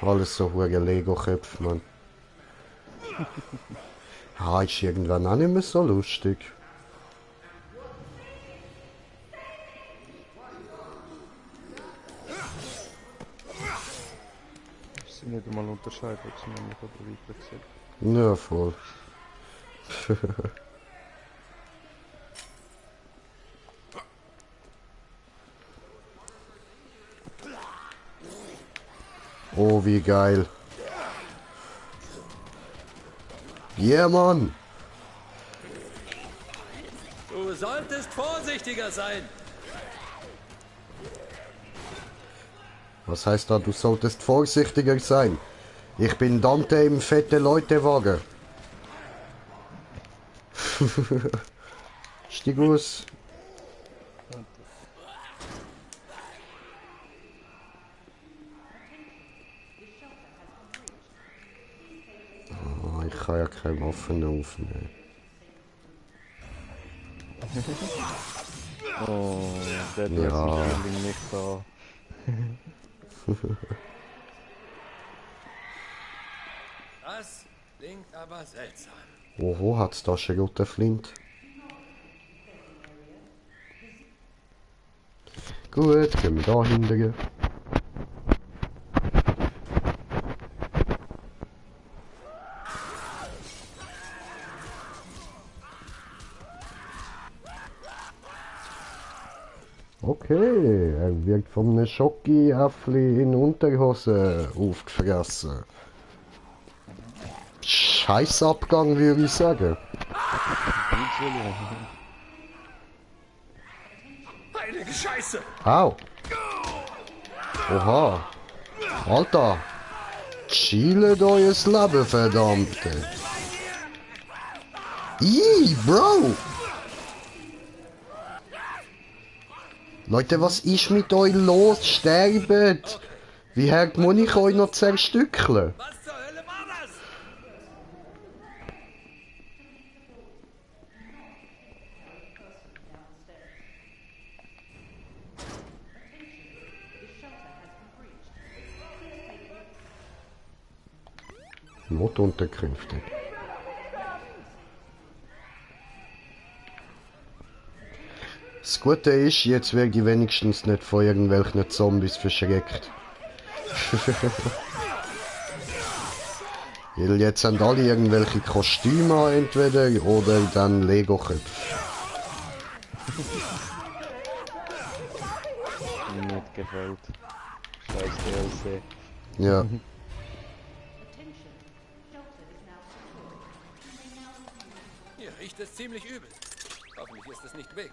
Alles so hohe Lego-Köpfe, Mann. Ah, ist irgendwann auch nicht mehr so lustig. Ich sie nicht einmal unterscheiden, ob sie nämlich oder weiter gesagt. Ja, voll. Oh, wie geil. Yeah, Mann. Du solltest vorsichtiger sein. Was heißt da, du solltest vorsichtiger sein? Ich bin Dante im fette Leutewagen. Stieg aus. Oh, ich kann ja keine Waffen aufnehmen. Oh, der Ja. ist nicht da. Das klingt aber seltsam. Oho, hat's da schon guten Flint? Gut, gehen wir da hinten. Okay, er wird von einem Schoki-Äffli in Unterhose aufgefressen. Scheißabgang, würde ich sagen. Heilige Scheiße! Au! Oha! Alter! Chillet euer Leben, verdammte! Ih, Bro! Leute, was ist mit euch los? Sterbet! Wie hart muss ich euch noch zerstückeln? Was zur Hölle war das? Notunterkünfte. Das Gute ist, jetzt werde ich wenigstens nicht von irgendwelchen Zombies verschreckt. Weil jetzt haben alle irgendwelche Kostüme an, entweder oder dann Lego-Köpfe. Mir nicht gefällt. Scheiß DLC. Ja. Hier riecht es ziemlich übel. Hoffentlich ist es nicht weg.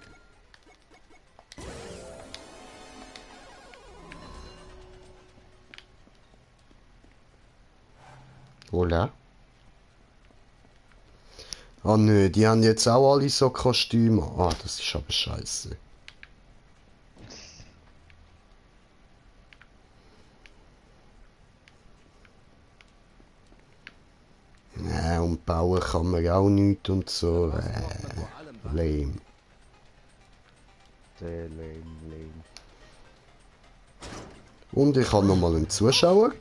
Oder? Ah nö, die haben jetzt auch alle so Kostüme. Ah, das ist aber scheiße. Ja, und bauen kann man auch nichts und so. Lame. Sehr lame. Und ich habe noch mal einen Zuschauer.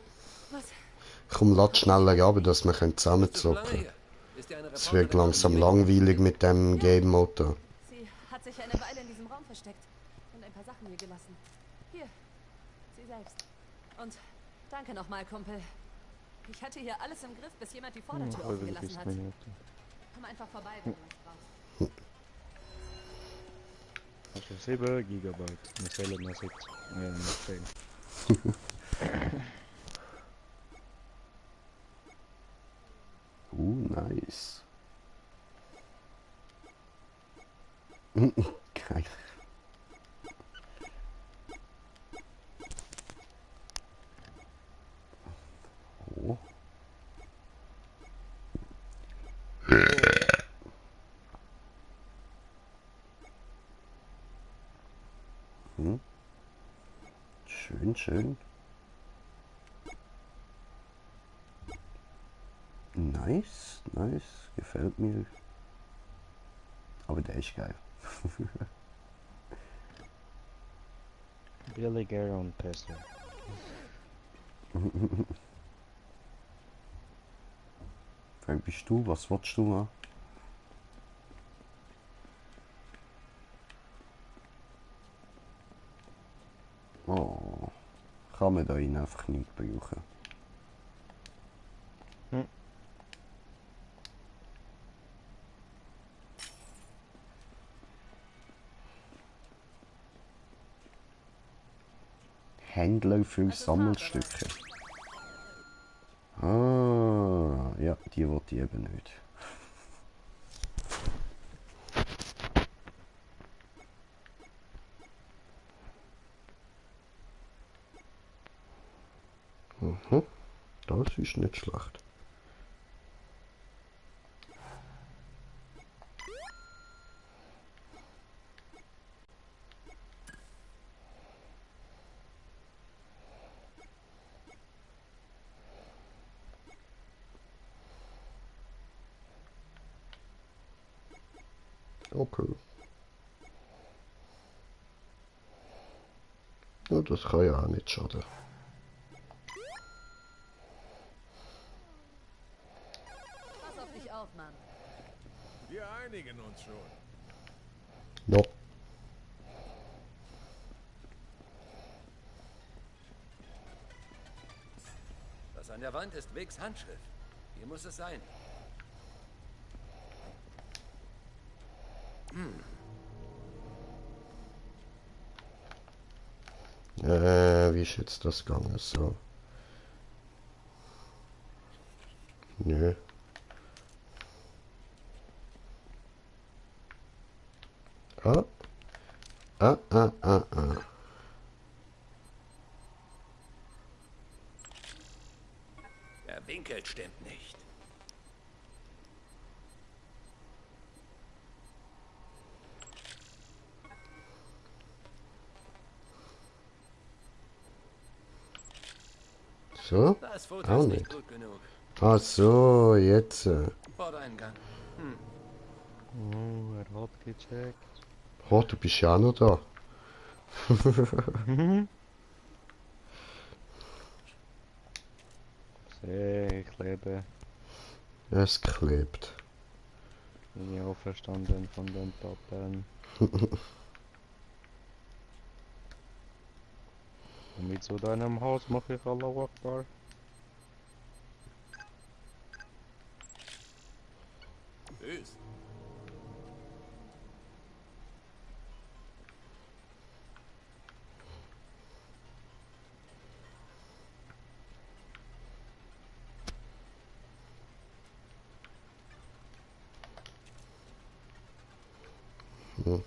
Komm, lad schneller runter, dass wir zusammen zocken. Es wird langsam langweilig mit dem Game Mode. Sie hat sich eine Weile in diesem Raum versteckt und ein paar Sachen hier gelassen. Hier, sie selbst. Und danke nochmal, Kumpel. Ich hatte hier alles im Griff, bis jemand die Vordertür offen gelassen hat. Komm einfach vorbei, wenn du was brauchst. Also 7 Gigabyte. Eine Zelle mehr 6. Noch 10. Nice. Geil. Oh. Schön, schön. Nice, nice, gefällt mir. Aber der ist geil. Billiger und besser. Wer bist du? Was willst du machen? Oh, kann man da ihn einfach nicht brauchen. Händler für Sammelstücke. Ah, ja, die wollte ich eben nicht. Mhm, das ist nicht schlecht. Okay. Ja, das kann ja auch nicht schaden. Pass auf dich auf, Mann. Wir einigen uns schon. Ja. Was an der Wand ist Vicks Handschrift. Hier muss es sein. Wie ist jetzt das gegangen? So. Nö. Ah. Der Winkel stimmt nicht. So? Das Foto Auch ist nicht. gut genug. Ach so, jetzt. Vordereingang. Oh, er hat gecheckt. Oh, du bist ja auch noch da. Ich lebe. Es klebt. Bin ich auferstanden von den Toten. Und mit zu deinem Haus mache ich Allahu Akbar. Tschüss. Hm.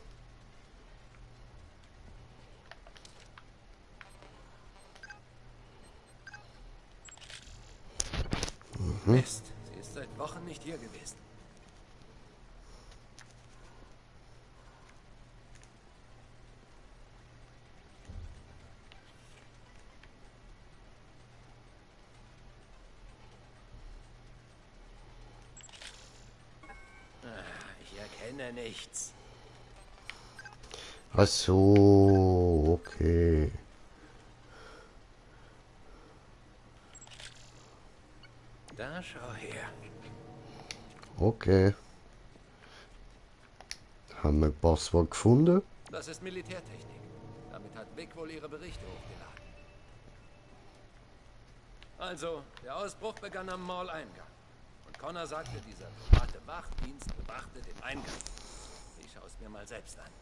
Mist, sie ist seit Wochen nicht hier gewesen. Ich erkenne nichts. Ach so, okay. Da schau her. Okay. Haben wir Passwort gefunden? Das ist Militärtechnik. Damit hat Vic wohl ihre Berichte hochgeladen. Also, der Ausbruch begann am Mall-Eingang. Und Connor sagte, dieser private Wachdienst bewachte den Eingang. Ich schaue es mir mal selbst an.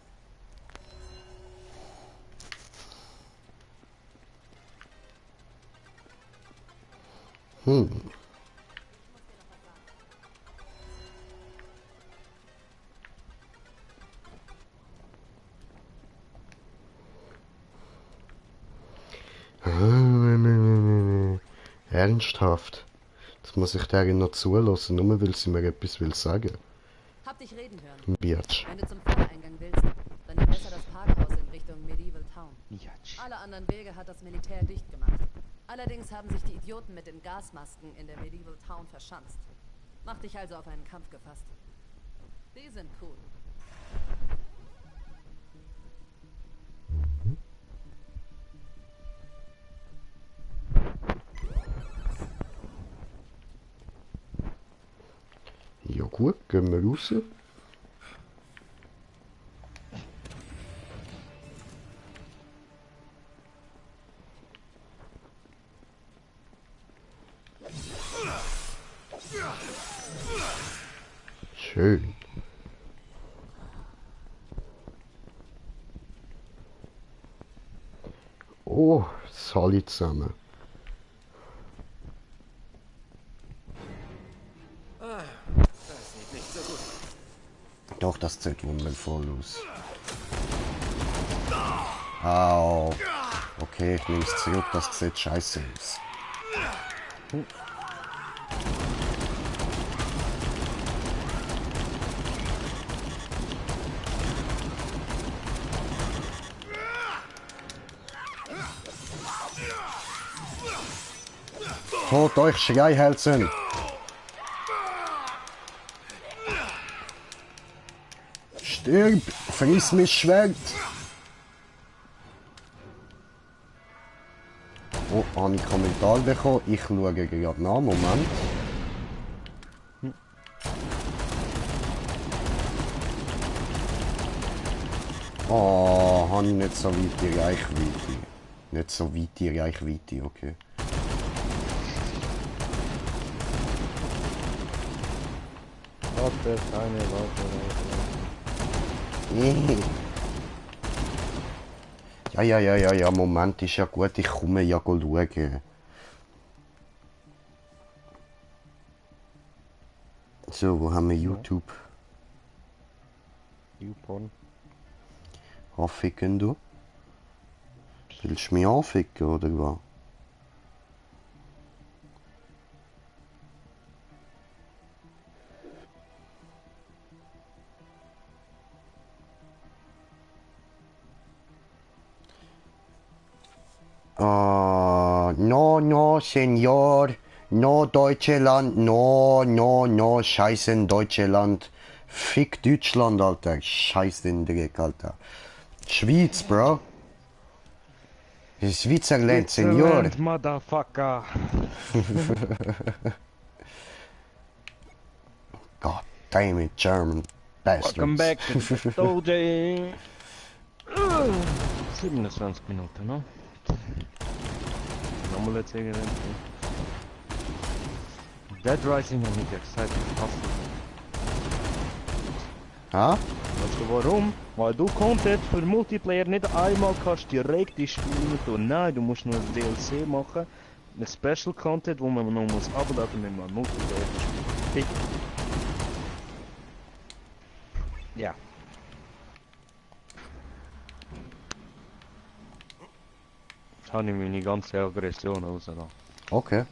Ernsthaft. Jetzt muss ich der noch zulassen, nur weil sie mir etwas will sagen. Hab dich reden hören. Biatch. Wenn du zum Vordereingang willst, dann nimm besser das Parkhaus in Richtung Medieval Town. Alle anderen Wege hat das Militär dicht gemacht. Allerdings haben sich die Idioten mit den Gasmasken in der Medieval Town verschanzt. Mach dich also auf einen Kampf gefasst. Die sind cool. Ja gut, gehen wir raus. Schön. Oh, Sally zusammen. Das sieht nicht so gut. Doch, das sieht wundervoll aus. Au. Okay, ich nehme es zurück, das sieht scheiße aus. Holt euch Schreihälsen! Stirb! Friss mich Schwert! Oh, habe ich einen Kommentar bekommen? Ich schaue gerade nach. Moment. Oh, habe ich nicht so weit die Reichweite. Nicht so weit die Reichweite, okay. Warte, keine, warte. Ja, Moment, ist ja gut, ich komme ja schauen. So, wo haben wir YouTube? YouPorn. Anficken du? Willst du mich anficken oder was? No, Senor. No, Deutschland. No, scheißen Deutschland. Fick Deutschland, Alter. Scheiß den Dreck, Alter. Schweiz, Bro. Switzerland, Senor. Motherfucker. God damn it, German bastards. Welcome back to the dojo. 27 Minuten, ne? Nochmal erzählen. Dead Rising habe ich ja gesagt, ich hasse es. Ha? Weißt du warum? Weil du Content für Multiplayer nicht einmal kannst direkt in Spielen tun. Nein, du musst nur ein DLC machen. Ein Special Content, wo man noch muss abladen, wenn man Multiplayer spielt. Ja. Jetzt habe ich meine ganze Aggression rausgelassen. Okay.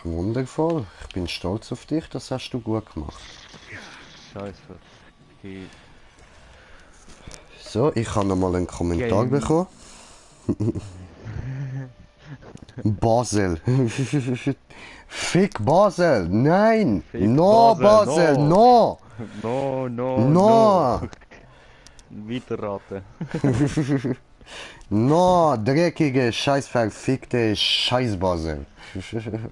Wundervoll. Ich bin stolz auf dich, das hast du gut gemacht. Scheiße. So, ich habe noch mal einen Kommentar bekommen. Basel. Fick Basel. Nein. Fick No Basel. No. No. Weiterraten. No, dreckige, scheißverfickte Scheiß-Basel.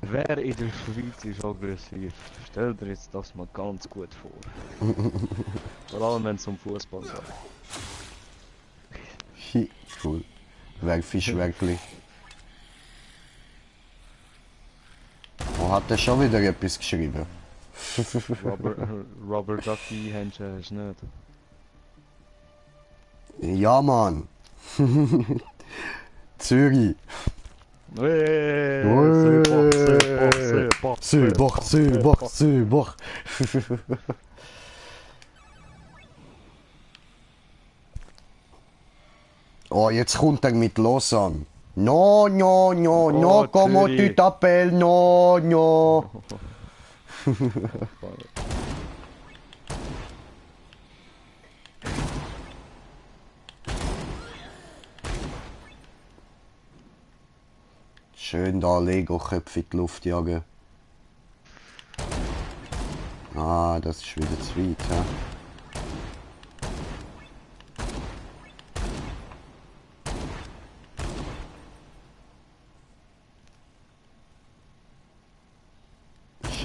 Wer in der Schweiz ist aggressiv? Stell dir jetzt das mal ganz gut vor. Vor allem wenn es um Fußball geht. Cool. Werkfisch wirklich. Oh, hat er schon wieder etwas geschrieben? Robert Ducky Händchen hast du nicht. Ja, Mann. Zürich. Söbach. Oh, jetzt kommt er mit Lausanne. No, comment tu t'appelles? No. Schön da Lego-Köpfe in die Luft jagen. Ah, das ist wieder zu weit, ja.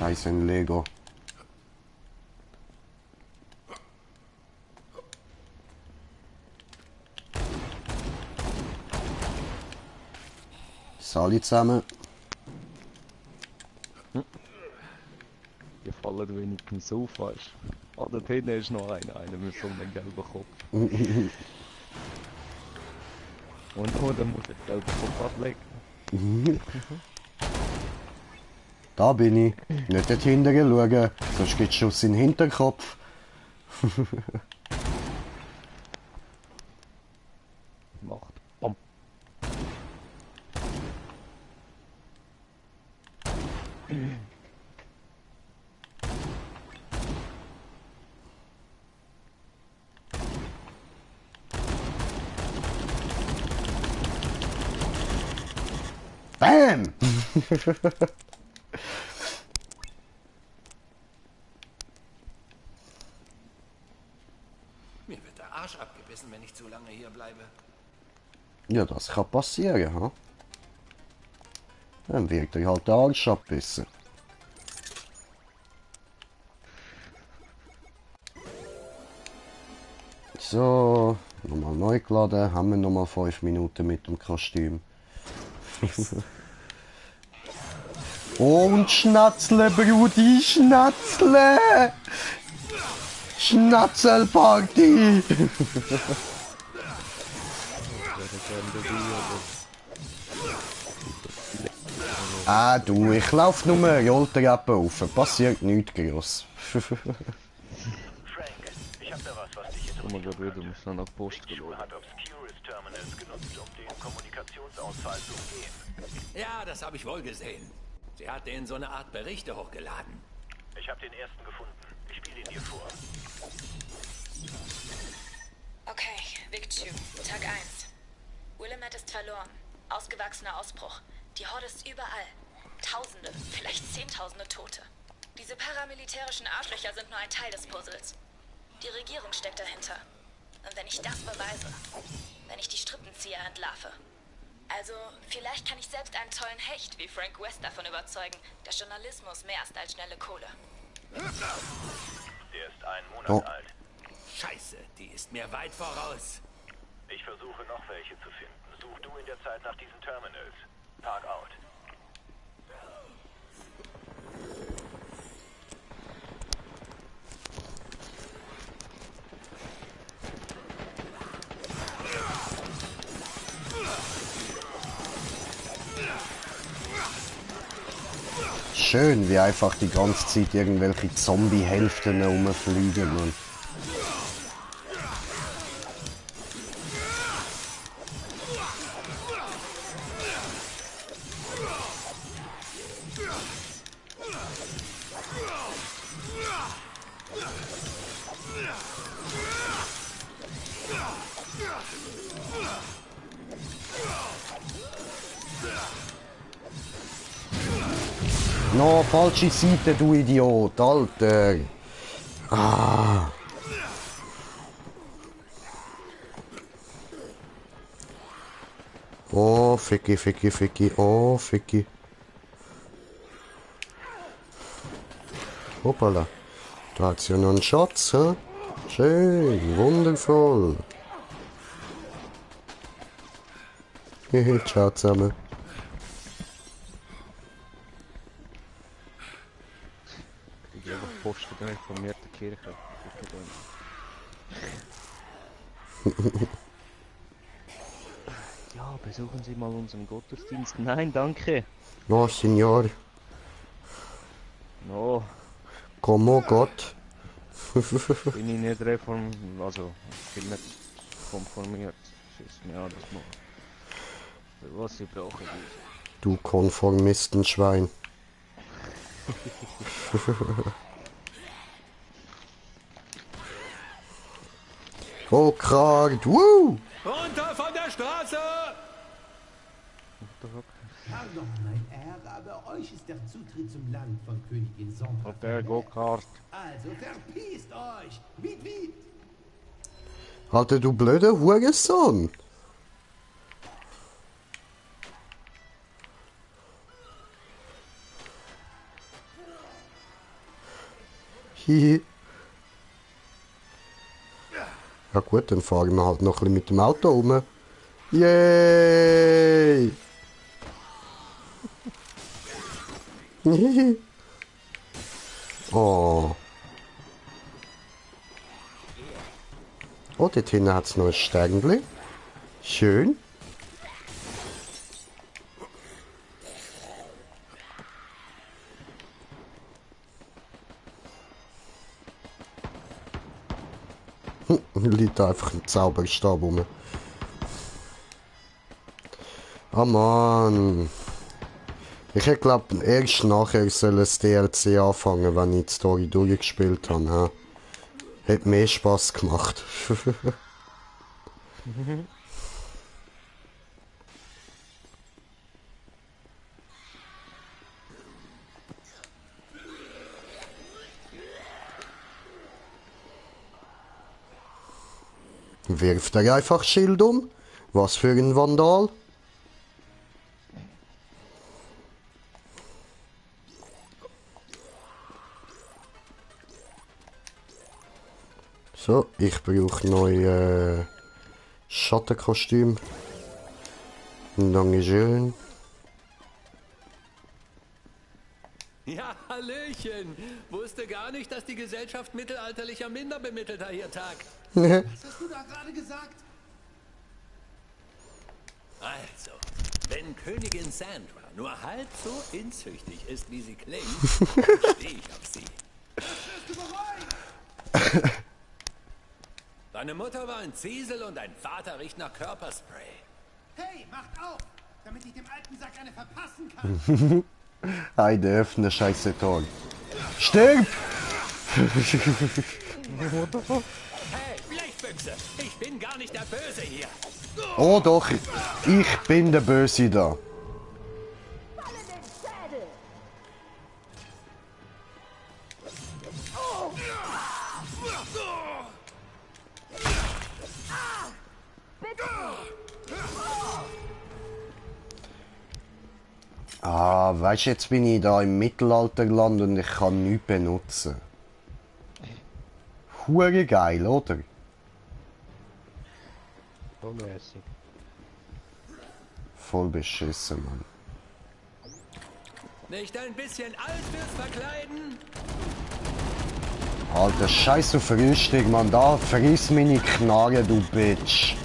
Scheiße, ein Lego. Alle zusammen. Die fallen wenigstens auf, weißt du. Ah, dort hinten ist noch einer mit so einem gelben Kopf. Und nur, dann muss ich den gelben Kopf ablegen. Da bin ich. Nicht dort hinten schauen, sonst gibt es Schuss in den Hinterkopf. Macht Bom. Bam! Mir wird der Arsch abgebissen, wenn ich zu lange hier bleibe. Ja, das kann passieren, ha? Dann wird er halt der Arsch abbissen. So, nochmal neu geladen, haben wir nochmal 5 Minuten mit dem Kostüm. Und Schnatzle, Brudi, Schnatzle! Schnatzelparty! Ah du, ich lauf nur Rolltreppe rauf, passiert nichts gross. Frank, ich hab da was dich interessiert. Du musst dann auf Post gehen. Hat Obscurus Terminals genutzt, um den Kommunikationsausfall zu umgehen. Ja, das habe ich wohl gesehen. Sie hat denen so eine Art Berichte hochgeladen. Ich habe den ersten gefunden. Ich spiele ihn dir vor. Okay, Vic-2, Tag 1. Willamette ist verloren. Ausgewachsener Ausbruch. Die Horde ist überall. Tausende, vielleicht Zehntausende Tote. Diese paramilitärischen Arschlöcher sind nur ein Teil des Puzzles. Die Regierung steckt dahinter. Und wenn ich das beweise, wenn ich die Strippenzieher entlarve, also vielleicht kann ich selbst einen tollen Hecht wie Frank West davon überzeugen, dass Journalismus mehr ist als schnelle Kohle. Der ist einen Monat alt. Scheiße, die ist mir weit voraus. Ich versuche noch welche zu finden. Such du in der Zeit nach diesen Terminals. Park out. Schön, wie einfach die ganze Zeit irgendwelche Zombie-Hälften rumfliegen. Man. No, falsche Seite, du Idiot, Alter. Ah. Oh, Ficky, Ficky, Ficky, oh, Ficky. Hoppala. Da hat's ja noch einen Schatz, hä? Schön, wundervoll. Ciao zusammen. Ich habe Posten der reformierten Kirche. Ja, besuchen Sie mal unseren Gottesdienst. Nein, danke. No, Signor. No. Como Gott. Bin ich nicht reformiert, also ich bin nicht konformiert. Schieß mir alles mal. Für was ich brauche diese. Du Konformistenschwein. Oh, Krag, woo! Runter von der Straße! Pardon, mein Herr, aber euch ist der Zutritt zum Land von Königin Sondra. Auf der Go-Kart. Also verpisst euch! Wied! Alter, du blöder Hurensohn! Hihi. Ja gut, dann fahren wir halt noch ein bisschen mit dem Auto rum. Yay! Oh. Oh, dort hinten hat es noch ein Sternchen. Schön. Liegt einfach ein Zauberstab rum. Oh Mann. Ich hätte glaube erst nachher soll das DLC anfangen, wenn ich die Story durchgespielt habe. Ja. Hat mehr Spaß gemacht. Wirft er einfach Schild um? Was für ein Vandal? So, ich brauche neue Schattenkostüm. Dankeschön. Ja, Hallöchen. Wusste gar nicht, dass die Gesellschaft mittelalterlicher Minderbemittelter hier tagt. Was hast du da gerade gesagt? Also, wenn Königin Sandra nur halb so inzüchtig ist, wie sie klingt, stehe ich auf sie. Das wirst du bereuen! Deine Mutter war ein Ziesel und dein Vater riecht nach Körperspray. Hey, macht auf, damit ich dem alten Sack eine verpassen kann. Heide, öffne scheiße Tor. Stirb! Hey, Blechbüchse, ich bin gar nicht der Böse hier. Oh doch, ich bin der Böse da. Ah, weißt du, jetzt bin ich da im Mittelalterland und ich kann nichts benutzen. Hure geil, oder? Voll beschissen, Mann. Nicht ein bisschen alt fürs Verkleiden? Alter, scheiß auf Rüstung, Mann. Da, friss meine Knarre, du Bitch.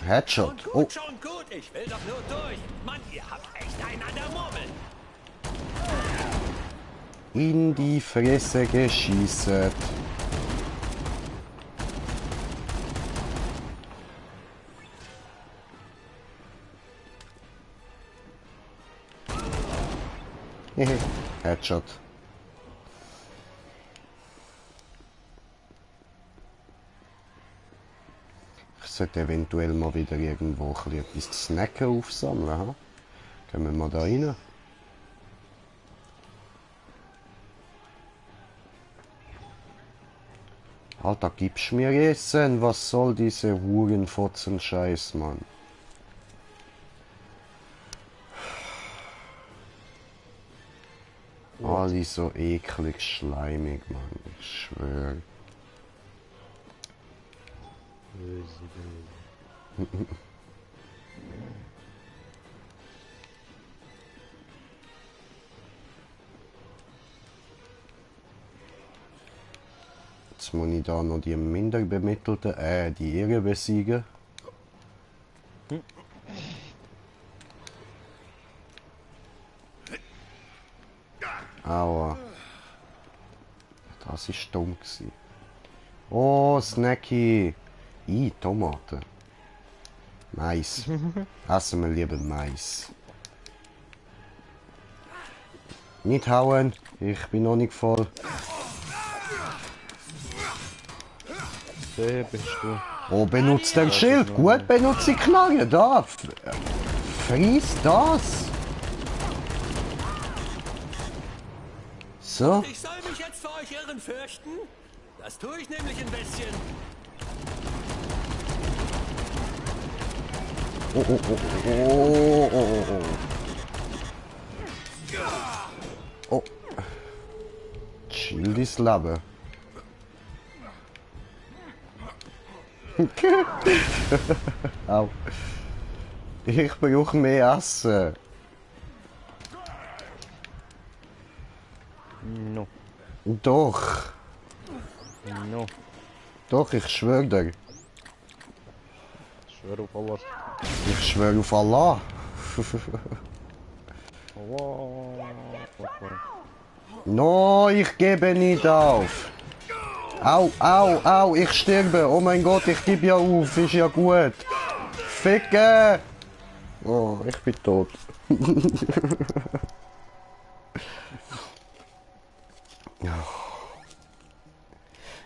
Headshot. Oh. Schon gut, ich will doch nur durch. Mann, ihr habt echt einen an der Murmel. In die Fresse geschießt. Headshot. Ich sollte eventuell mal wieder irgendwo etwas zu snacken aufsammeln. Ha? Gehen wir mal da rein. Alter, gibst mir Essen? Was soll diese Hurenfotzen-Scheiß, Mann? Alle so eklig schleimig, Mann. Ich schwöre. Jetzt muss ich da noch die Minderbemittelten, die Irre besiegen. Aua. Das ist dumm gewesen. Oh, Snacky. Tomaten. Mais. Essen wir lieber Mais. Nicht hauen, ich bin noch nicht voll. Der bist du. Oh, benutzt den Schild. Gut, benutze die Knarre. Da. Fries das. So. Ich soll mich jetzt vor euch Irren fürchten? Das tue ich nämlich ein bisschen. Oh, oh, oh, oh, oh, oh, oh. Oh. Chill dein Leben. Au. Ich brauche mehr Essen. No. Doch. No. Doch, ich schwöre dir. Ich schwöre auf Allah. Ich schwöre auf Allah. No, ich gebe nicht auf. Au, au, au, ich sterbe. Oh mein Gott, ich gebe ja auf. Ist ja gut. Ficke! Oh, ich bin tot.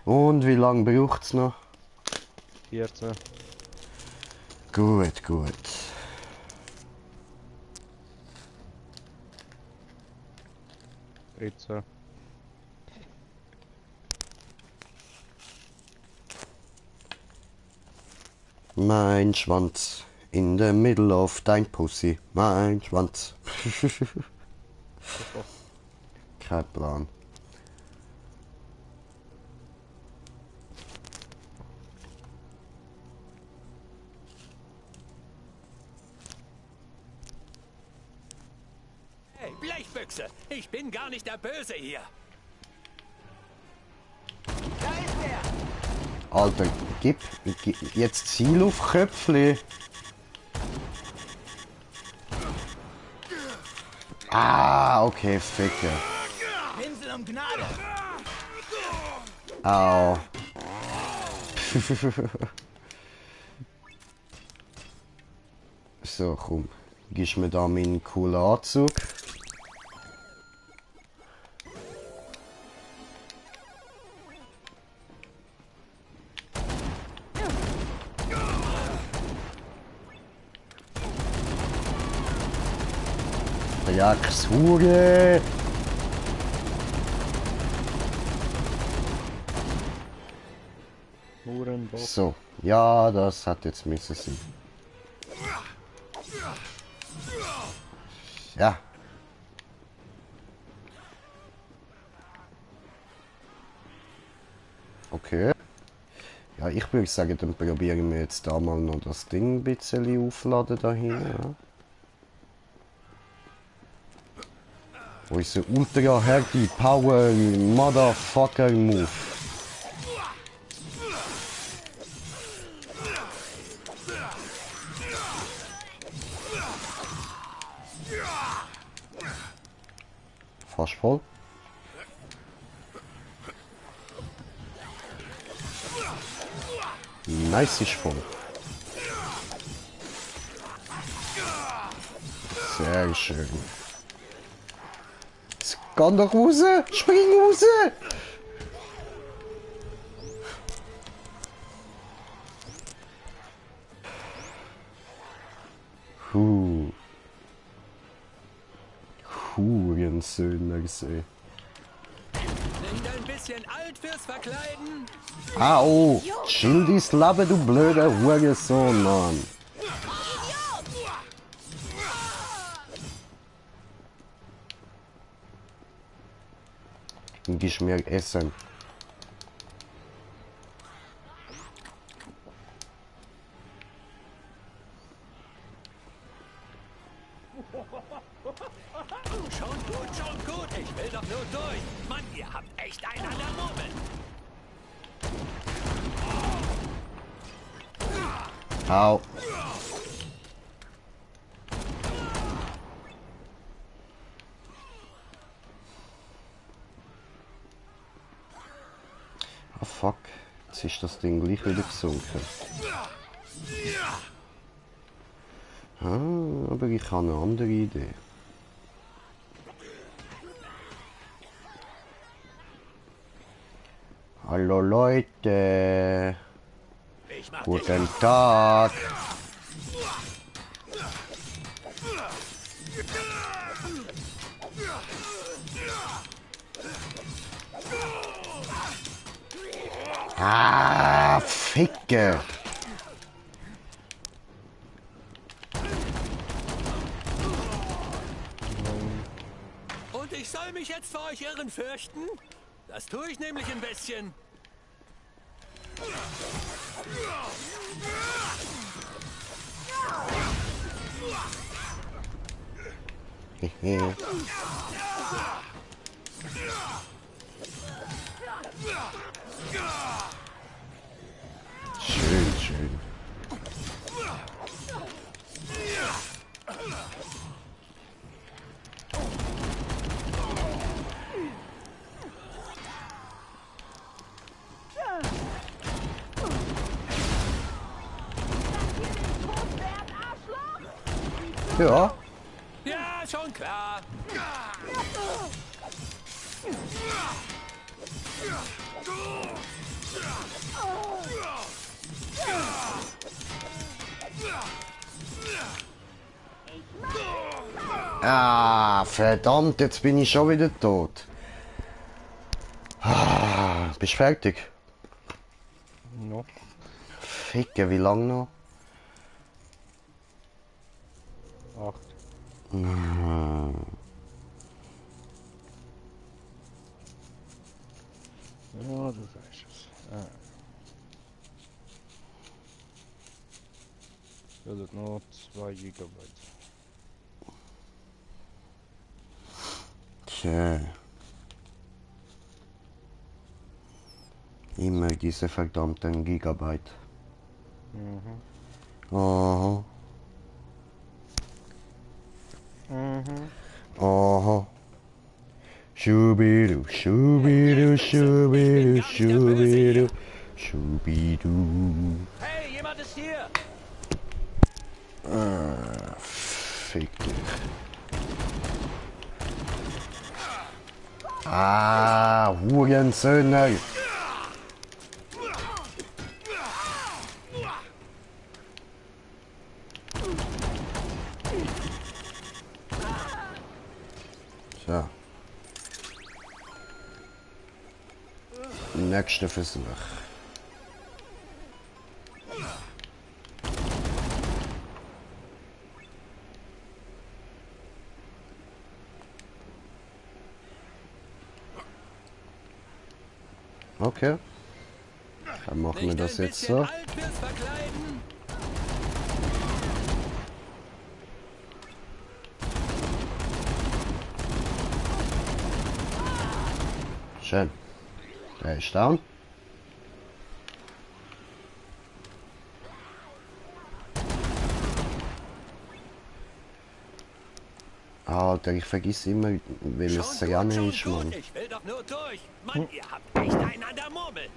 Und wie lange braucht es noch? 14. Gut, gut. Ritze. Mein Schwanz in the middle of dein Pussy. Mein Schwanz. Kein Plan. Hey, Blechbüchse! Ich bin gar nicht der Böse hier! Da ist er! Alter, gib jetzt Ziel auf Köpfli. Ah, okay, Ficke. Pinsel um Gnade! Au. So, komm. Gibst mir da meinen coolen Anzug. Dreckshure! So, ja, das hat jetzt müssen sein. Ja. Okay. Ja, ich würde sagen, dann probieren wir jetzt da mal noch das Ding ein bisschen aufladen dahin. Ja. Unser ultra heavy power motherfucker move. Fast voll. Nice ist voll. Sehr schön. Jetzt kann doch raus! Spring raus! Hurensöhne gesehen. Sind ein bisschen alt fürs Verkleiden? Au! Chill dies Labbe, du blöder Hurensohn, Mann! Gib mir Essen. Schon gut. Ich will doch nur durch. Mann, ihr habt echt einen an der Murmel. Au. Ah, fuck. Jetzt ist das Ding gleich wieder gesunken. Ah, aber ich habe eine andere Idee. Hallo Leute. Guten Tag. Ah, Ficke. mich jetzt vor euch Irren fürchten? Das tue ich nämlich ein bisschen. Schön, schön. Ja. Ja, schon klar. Ah, verdammt, jetzt bin ich schon wieder tot. Ah, bist fertig? No. Ficke, wie lang noch? 8. Ja, du sagst es. Füllt noch 2 GB. Tja. Immer diese verdammten Gigabyte. Aha. Aha. Schubidu, schubidu, schubidu, schubidu, schubidu. Hey, jemand ist hier! Ah, fick dich. Ah, Hurensöhne. So. Nächster Versuch. Okay. Dann machen wir das jetzt so. Schön. Der ist down. Alter, ich vergiss immer, wenn es Serane ist, Mann. Ich will doch nur durch. Mann, ihr habt echt einen an der Murmel.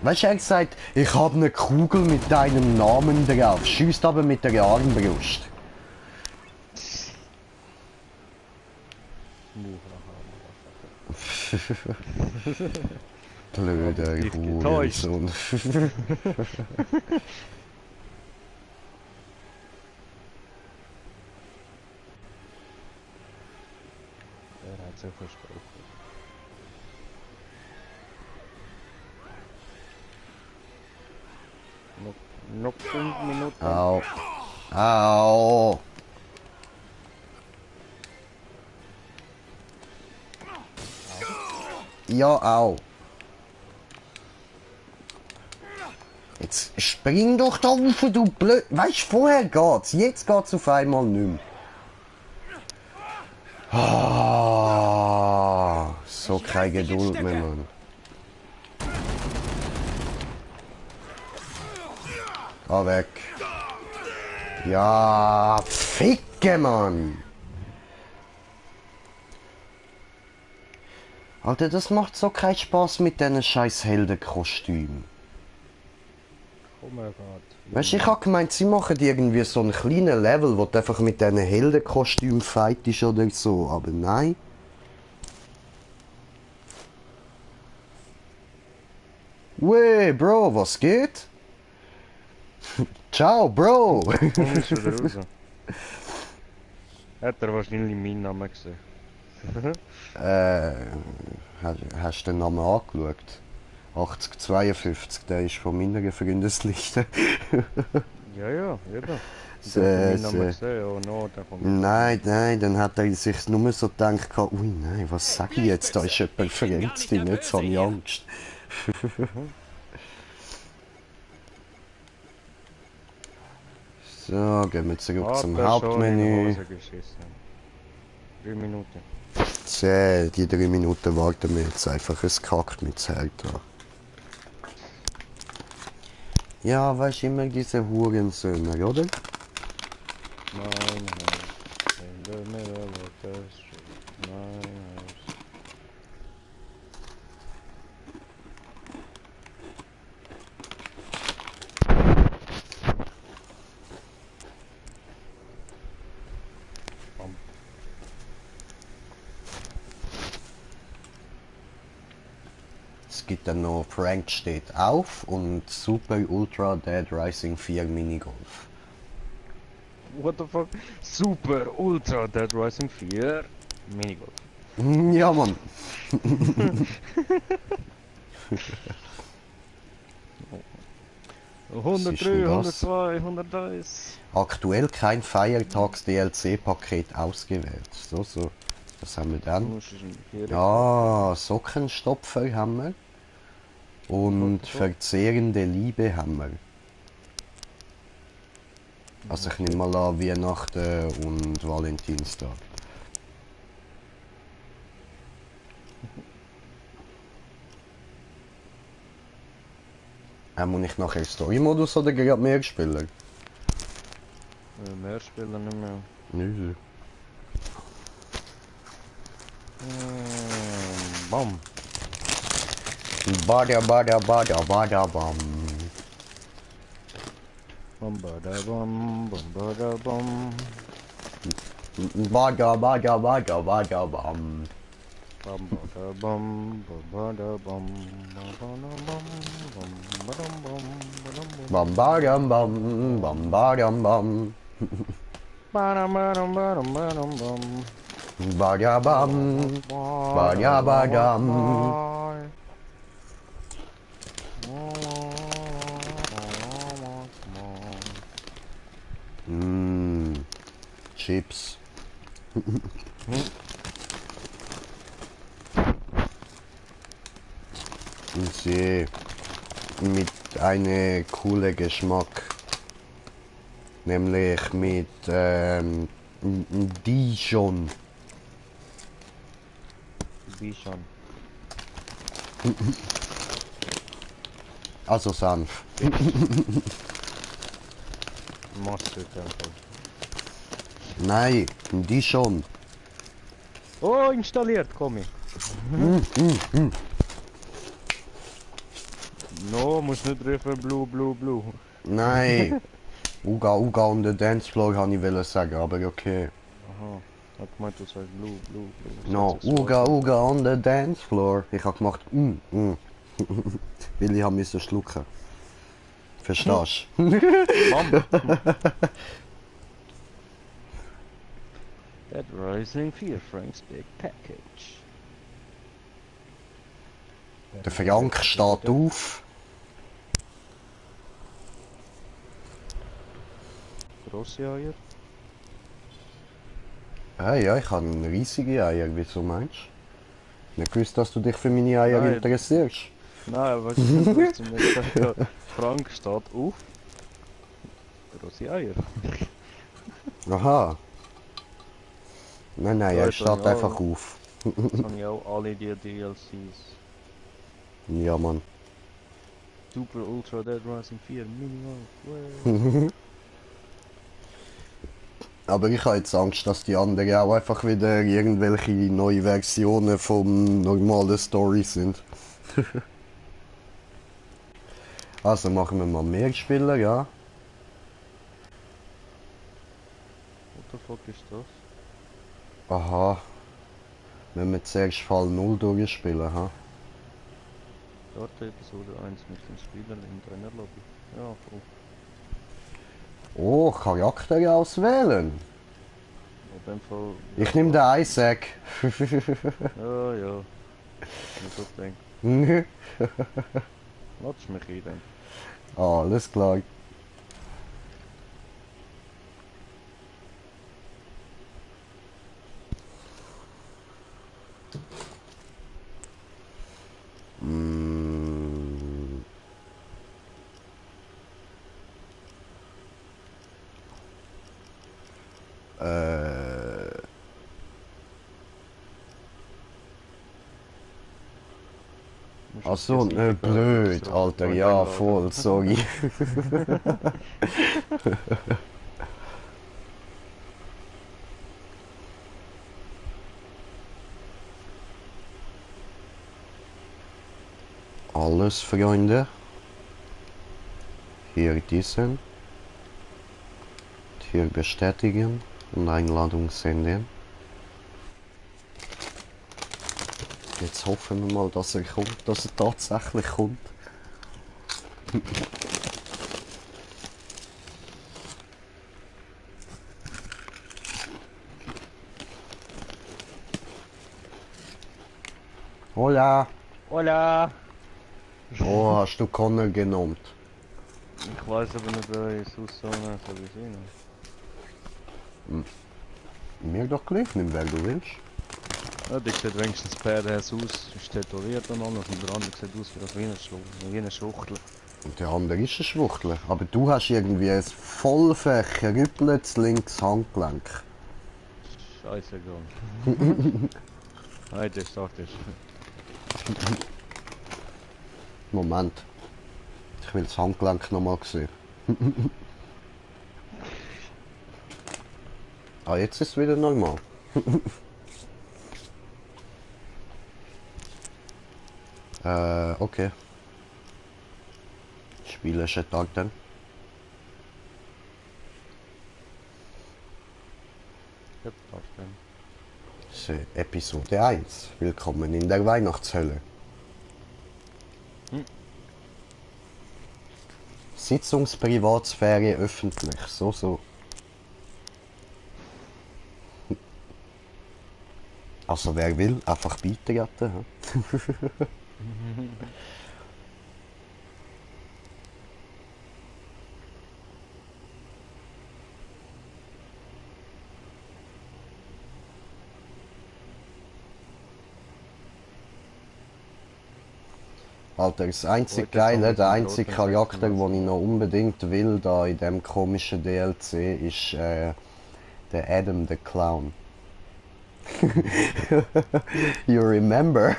Weißt du, er hat gesagt, ich habe eine Kugel mit deinem Namen drauf, schießt aber mit der Armbrust. Blöder Hurensohn. Er hat sich versprochen. Noch 5 Minuten. Au. Au. Ja, au. Jetzt spring doch da rauf, du blöd. Weißt du, vorher geht's. Jetzt geht's auf einmal nicht mehr. Ah, so keine Geduld mehr, Mann. Geh weg. Ja, ficke, Mann. Alter, das macht so keinen Spaß mit diesen scheiß Heldenkostümen. Oh mein Gott. Weißt du, ich hab gemeint, sie machen irgendwie so einen kleinen Level, wo du einfach mit diesen Heldenkostümen fightest oder so, aber nein. Wey, Bro, was geht? Ciao, Bro! Komm ist wieder raus. Hat er wahrscheinlich meinen Namen gesehen. Hast du den Namen angeschaut? 8052, der ist von meiner Freundesliste. Ja, Nein, dann hat er sich nur so gedacht, ui nein, was sage ich jetzt, da ist jemand verletzt drin, jetzt habe ich Angst. So, gehen wir zurück zum Hauptmenü. 3 Minuten. Die 3 Minuten warten wir jetzt einfach, es kackt mit Zelt an. Ja, weißt du, immer diese Hurensöhne, oder? Es gibt dann noch Frank steht auf und Super Ultra Dead Rising 4 Minigolf. What the fuck? Super Ultra Dead Rising 4 Minigolf. Ja, Mann. 103, 102, 101. Aktuell kein Feiertags-DLC-Paket ausgewählt. So. Was haben wir dann? Ja, Sockenstopfer haben wir. Und verzehrende Liebe haben wir. Also ich nehme mal an Weihnachten und Valentinstag. Muss ich nachher Story-Modus oder gerade mehr spielen? Mehr spielen nicht mehr. Nö. Bam. Bada bada bada bada bam. Bam bada bam, bam bada bam. Bada bada bada bada bam. Bam bada bam, bam bada bam, bam bada bam, bam bam bam, Bam badam bam, bam badam bam. badam badam badam badam bam. Bada bam, bada badam. Chips. Sie mit einem coolen Geschmack, nämlich mit Dijon. Dijon. Also Senf. Mustard einfach. Nein, Dijon. Oh, installiert, komm ich. No, musst nicht rufen, blue, blue, blue. Nein. Uga on the dance floor kann ich sagen, aber okay. Aha, hat gemeint, du sagst blue, blue, blue. No, Uga on the dance floor. Ich hab gemacht, Weil ich hab müssen schlucken. Verstehst du? Dead Rising 4 Franks Big Package. Der Frank steht auf. Grosse Eier? Ja, ich habe riesige Eier, wieso meinst du? Nicht gewusst, dass du dich für meine Eier interessierst. Nein, was du mir gesagt hast, Frank steht auf. Grosse Eier. Aha. Nein, er steht einfach auf. Das haben ja auch alle die DLCs. Ja, Mann. Super Ultra Dead Rising 4 Minigolf. Aber ich habe jetzt Angst, dass die anderen auch einfach wieder irgendwelche neue Versionen vom normalen Story sind. Also machen wir mal mehr Spieler, ja. What the fuck ist das? Aha. Wenn wir zuerst Fall 0 durchspielen, ha? Starte Episode 1 mit den Spielern in deiner Lobby. Ja, cool. Oh, Charakter auswählen. In dem Fall... Ich nehme den Isaac. Ja. Ich so denke. Nö. Lass mich ein dann. Alles klar. Mm. Ach so, blöd, Alter, ja, voll, sorry. Alles, Freunde. Hier diesen. Hier bestätigen und Einladung senden. Jetzt hoffen wir mal, dass er kommt, dass er tatsächlich kommt. Hola! Hola! Oh, hast du Connor genommen? Ich weiß aber nicht, wer Jesus so wie sie. Mir doch gleich, nimm wer du willst. Ja, der sieht wenigstens badass aus, ist tätowiert und alles, und der andere sieht aus wie eine Schwuchtel. Und der andere ist ein Schwuchtler. Aber du hast irgendwie ein voll verrüppeltes linkes Handgelenk. Scheißegal. Nein, das sagt es. Moment. Ich will das Handgelenk nochmal sehen. Ah, jetzt ist es wieder normal. Okay. Spielerischer Tag dann. So, Episode 1. Willkommen in der Weihnachtshölle. Sitzungsprivatsphäre öffentlich. So. Also wer will, einfach beitreten. Alter, das einzige Geile, der einzige Charakter, den ich noch unbedingt will, da in dem komischen DLC, ist der Adam the Clown. You remember?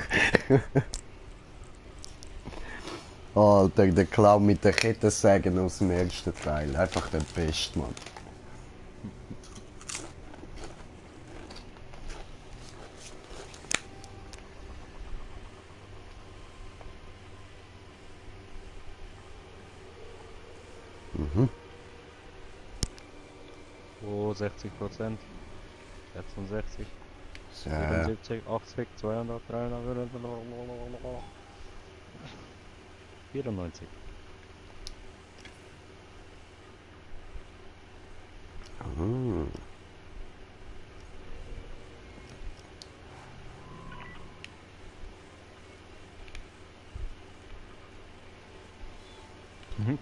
Alter, der Clown mit der Kettensägen aus dem ersten Teil. Einfach der Beste, Mann. Oh, 60%. 66. 77, 80, 200, 300, 94.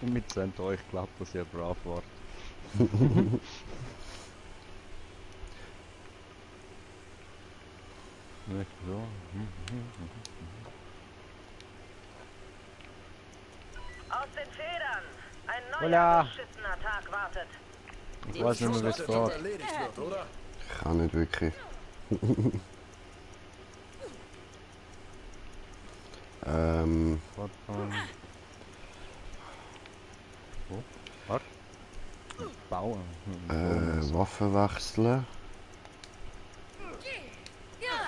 Mit seinem euch glaubt, dass ihr brav wart. Nicht so. Aus den Federn! Ein neuer Hola. beschissener Tag wartet. Ich weiß nicht mehr, wie es geht. Ich kann nicht wirklich. Oh, was? Bauen. Waffen wechseln.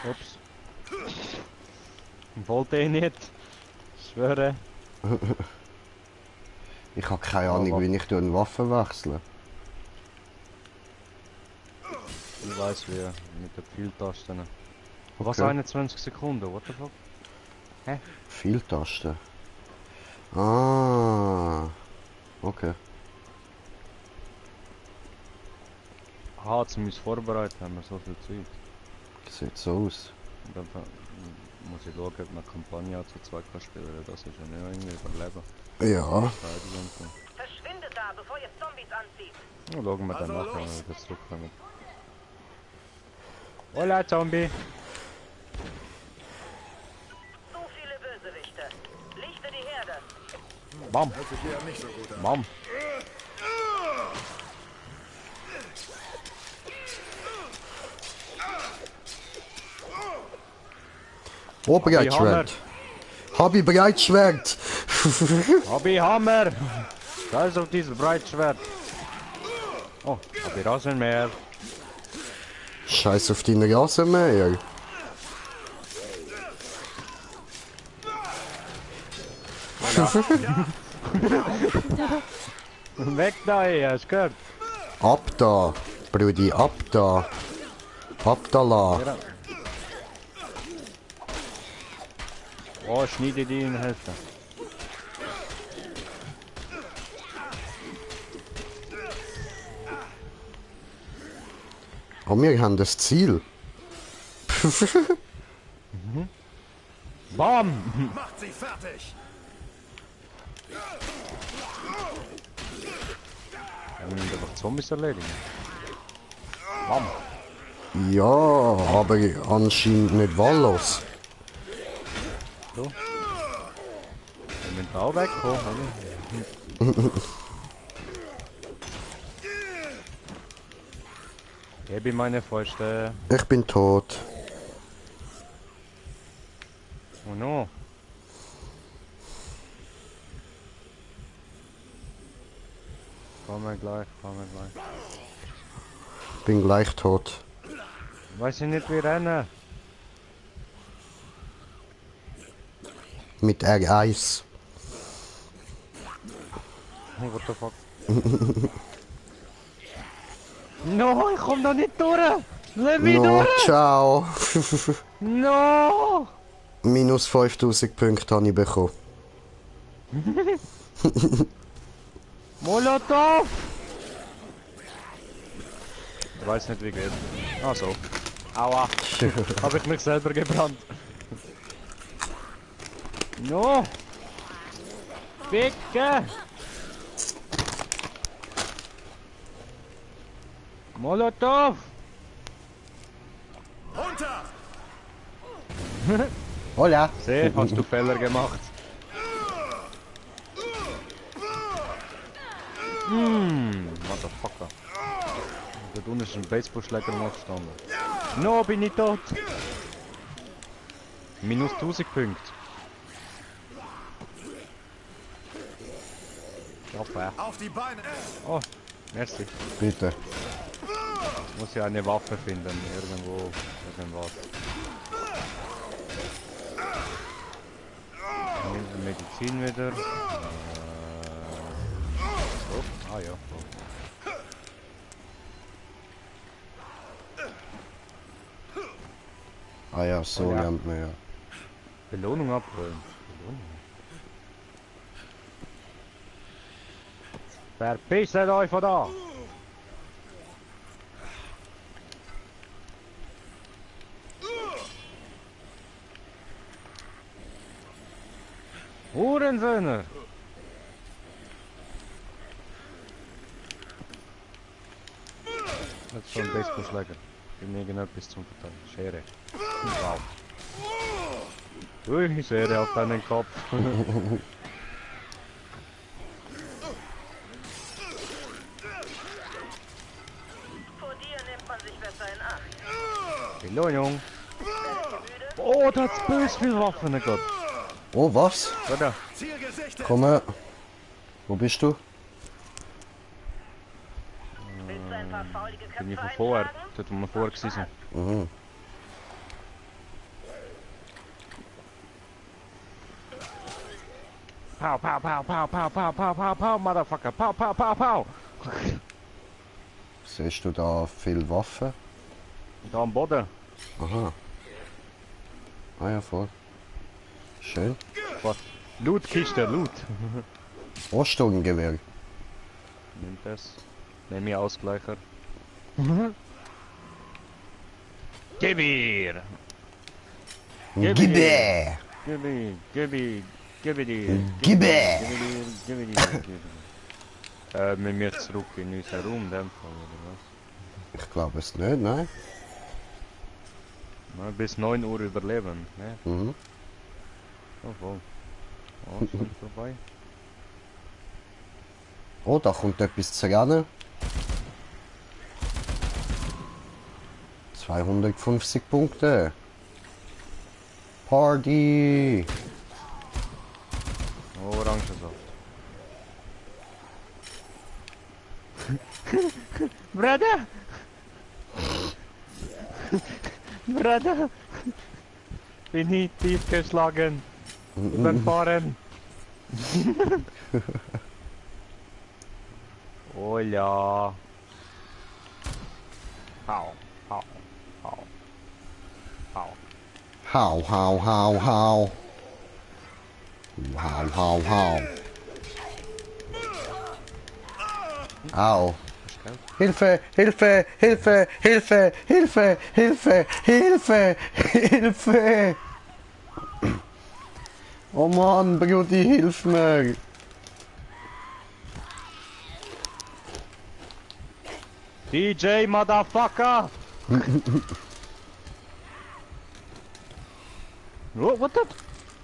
Ups. Wollte ich nicht. Ich schwöre. Ich habe keine Ahnung, wie ich eine Waffe wechsle. Ich weiß wie, mit den Pfeiltasten. Was, Okay. 21 Sekunden, what the fuck? Hä? Pfeiltasten. Ah. Okay. Aha, jetzt müssen wir vorbereiten, haben wir so viel Zeit. Sieht so aus. Und dann muss ich schauen, ob man Kampagne zu zweit kann spielen. Das ist ja nicht irgendwie überleben. Ja. Verschwindet da, bevor ihr Zombies anzieht. Ja, schauen wir dann nachher, wenn wir zurückkommen. Hola, Zombie! Zu viele Bösewichte. Lichte die Herde. Bam! Hört sich hier nicht so gut an. Bam! Oh, Breitschwert. Hab ich Breitschwert. Hab ich Hammer. Da ist auf dieses Breitschwert. Oh, hab ich Rasenmäher. Scheiß auf deinen Rasenmäher. Weg da, hast du gehört? Ab da, Brudi, ab da. Ab da la. Oh, schneide die in Hälfte. Oh, wir haben das Ziel. Bam! Macht sie fertig! Wir müssen einfach Zombies erledigen. Bam! Ja, aber anscheinend nicht wahllos. So. Wir müssen auch wegkommen, oder? Gebe ich meine Fäuste. Ich bin tot. Oh no. Kommen wir gleich. Bin gleich tot. Weiß ich nicht, wie rennen. Mit R1. What the fuck? No, ich komm da nicht durch! Lass mich No, durch! ciao. No! Minus 5000 Punkte habe ich bekommen. Molotov! Ich weiß nicht wie geht. Ah so. Aua! Hab ich mich selber gebrannt. No! Ficke! Molotov! Runter! Hola! Seh, hast du Fehler gemacht? Motherfucker. Da unten ist ein Baseballschläger noch gestanden. No, bin ich tot! Minus 1000 Punkte. Auf die Beine! Oh, merci. Bitte. Muss ja eine Waffe finden, irgendwo, irgendwas. Medizin wieder. So. Ah ja. Ah ja, so Oh ja. lernt man ja. Belohnung abholen. Belohnung. Verpisst euch von da! Hurensöhne! Das ist schon ein Baseballschläger. Gib mir irgendetwas zum Verteilen. Schere. Wow. Ui, die Schere auf deinen Kopf. Vor dir nimmt man sich besser in Acht. Belohnung! Oh, da hat's böse viel Waffen, Gott! Oh, was? Oder? Komm her. Wo bist du? Bin ich von vorher, dort wo wir vorher waren. Mhm. Pow, pow, pow, pow, pow, pow, pow, pow, pow, motherfucker, pow, pow, pow, pow! Siehst du da viel Waffen? Da am Boden. Aha. Ah ja, voll. Schön. Was? Lootkiste, Loot. Ostturmgewehr. Nimm das. Nimm ich Ausgleicher. Gib mir! Gibbe! Gibbe! Wir müssen zurück in unseren Raum, in dem Fall, oder was? Ich glaube es nicht, nein. Na, bis 9 Uhr überleben, ne? Mhm. Oh, voll. Oh, schon vorbei. Oh, da kommt etwas zu rennen. 250 Punkte. Party! Oh, Orangensaft. Bruder! Bruder! Bin ich tief geschlagen. Überfahren. Oh ja. Hau, hau, hau. Hau. Hau, hau, hau, hau. Hau, hau, hau. Au. Hilfe, Hilfe, Hilfe, Hilfe, Hilfe, Hilfe, Hilfe, Hilfe. Oh Mann, Brudi, hilf mir. DJ, Motherfucker! Oh, what the?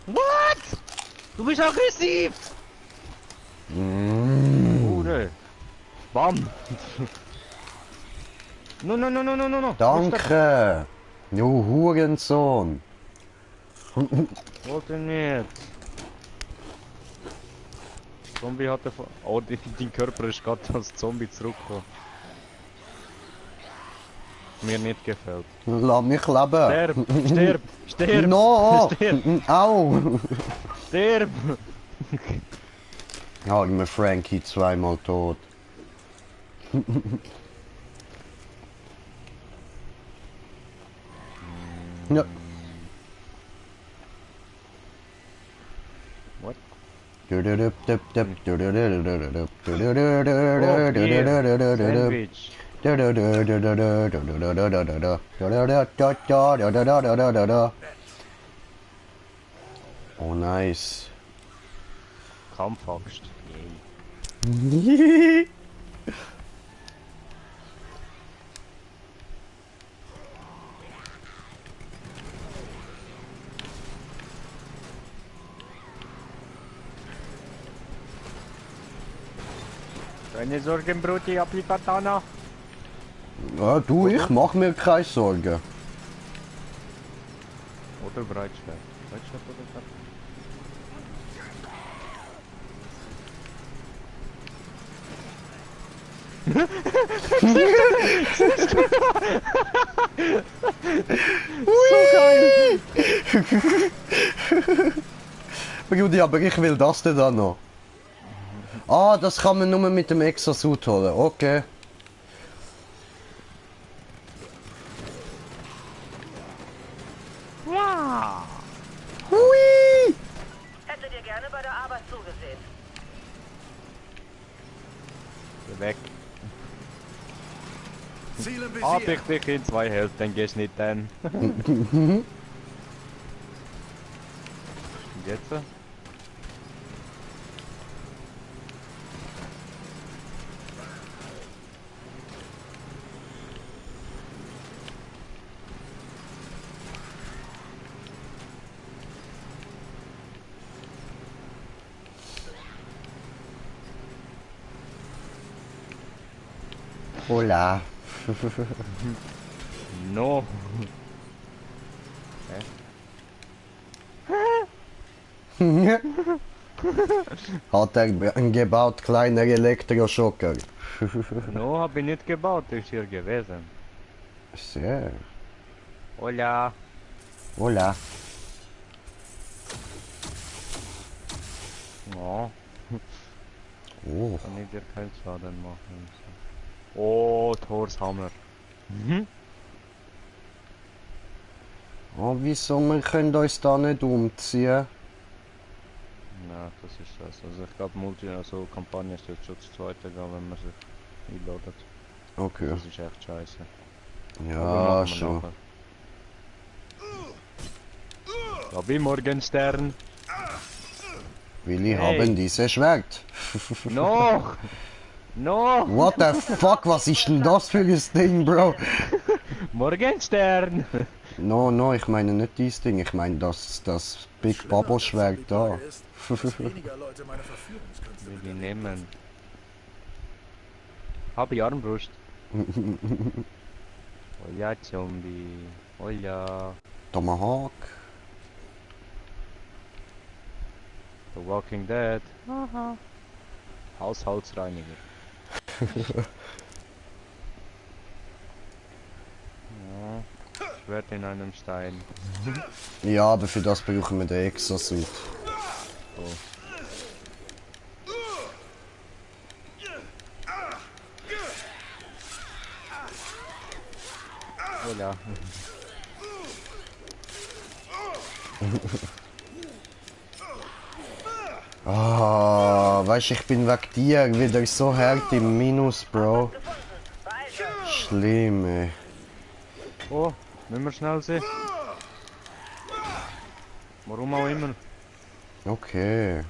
What? Du bist aggressiv! Bruder. Bam! No, no, no, no, no, no, no. Danke! Du Hurensohn! Wollte nicht. Zombie hatte von... Oh, dein Körper ist gerade als Zombie zurückgekommen. Mir nicht gefällt. Lass mich leben! Sterb! Sterb! Sterb! No! Sterb! Au! Sterb! Arme Frankie, zweimal tot. Ja. What? Oh, nice. Kampfaxt. Keine Sorgen, Brutti, Applikatana. Ja, du, ich mach mir keine Sorgen. Oder Breitschwert. Breitschwert oder Breitschwert? So geil! Brudi, aber ich will das denn dann noch. Ah, das kann man nur mit dem Exosuit holen, okay. Ja! Hui! Hätte dir gerne bei der Arbeit zugesehen. Weg. Ziele Hab visiert. ich dich in 2 Hälften, dann gehst nicht dann. Jetzt? Hola. No. Hat er gebaut, kleiner Elektroschocker. No, hab ich nicht gebaut, ist hier gewesen. Sehr. Hola. Hola. Oh. Oh. Kann ich dir keinen Schaden machen. Oh, Thors Hammer. Oh, wieso, wir können uns da nicht umziehen? Na, das ist das. Also ich glaube Multi, also Kampagne ist jetzt schon das zweite, wenn man sich einladet. Okay. Das ist echt scheiße. Ja, schon. Abi Morgenstern. Willi haben diese Schwert. Noch! Noch! What the fuck, was ist denn das für ein Ding, Bro? Morgenstern! No, ich meine nicht dieses Ding, ich meine das Big Babo Schwert da. Will ich nehmen. Hab ich Armbrust. Oh ja, Zombie. Oh ja. Tomahawk. The Walking Dead. Aha. Haushaltsreiniger. Ja. Schwert in einem Stein. Ja, aber für das brauchen wir den Exosuit. Oh. Oh ja. Ah, weißt du, ich bin wegen dir wieder so hart im Minus, Bro. Schlimm, ey. Oh, müssen wir schnell sehen. Warum auch immer. Okay.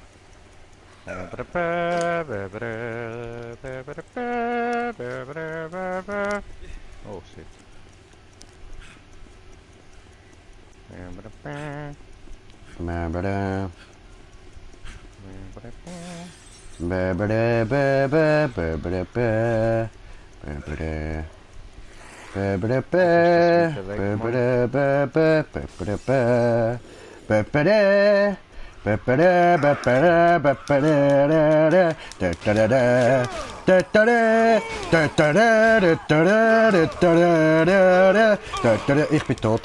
Oh shit. Ich bin tot.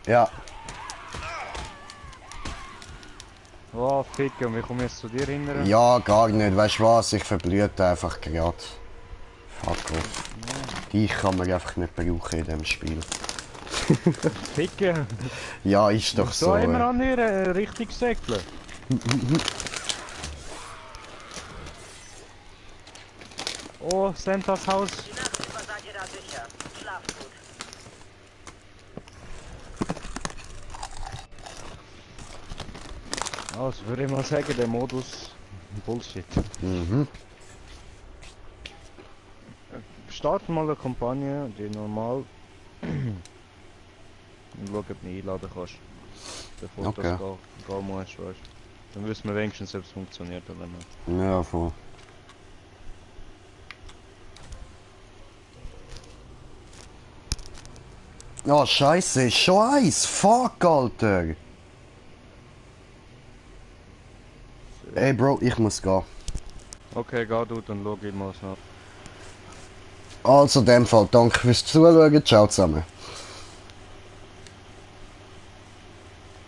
Ja. Oh, Ficker, wie komme ich jetzt zu dir hindern? Ja, gar nicht. Weißt du was? Ich verblühte einfach gerade. Fuck off. Dich kann man einfach nicht brauchen in diesem Spiel. Ficker! Ja, ist doch so. So immer an hier richtig säckeln. Oh, Santas Haus. Also würde ich mal sagen, der Modus Bullshit. Mhm. Starten mal eine Kampagne, die normal und schau, ob du mich einladen kannst. Bevor Okay. du das gehen musst, weißt du. Dann wissen wir wenigstens, ob es funktioniert oder nicht. Ja, voll. Oh, scheiße, schon eins. Fuck, Alter. Ey, Bro, ich muss gehen. Okay, geh du, dann schau ich mal schnell. Also, in dem Fall, danke fürs Zuschauen. Ciao zusammen.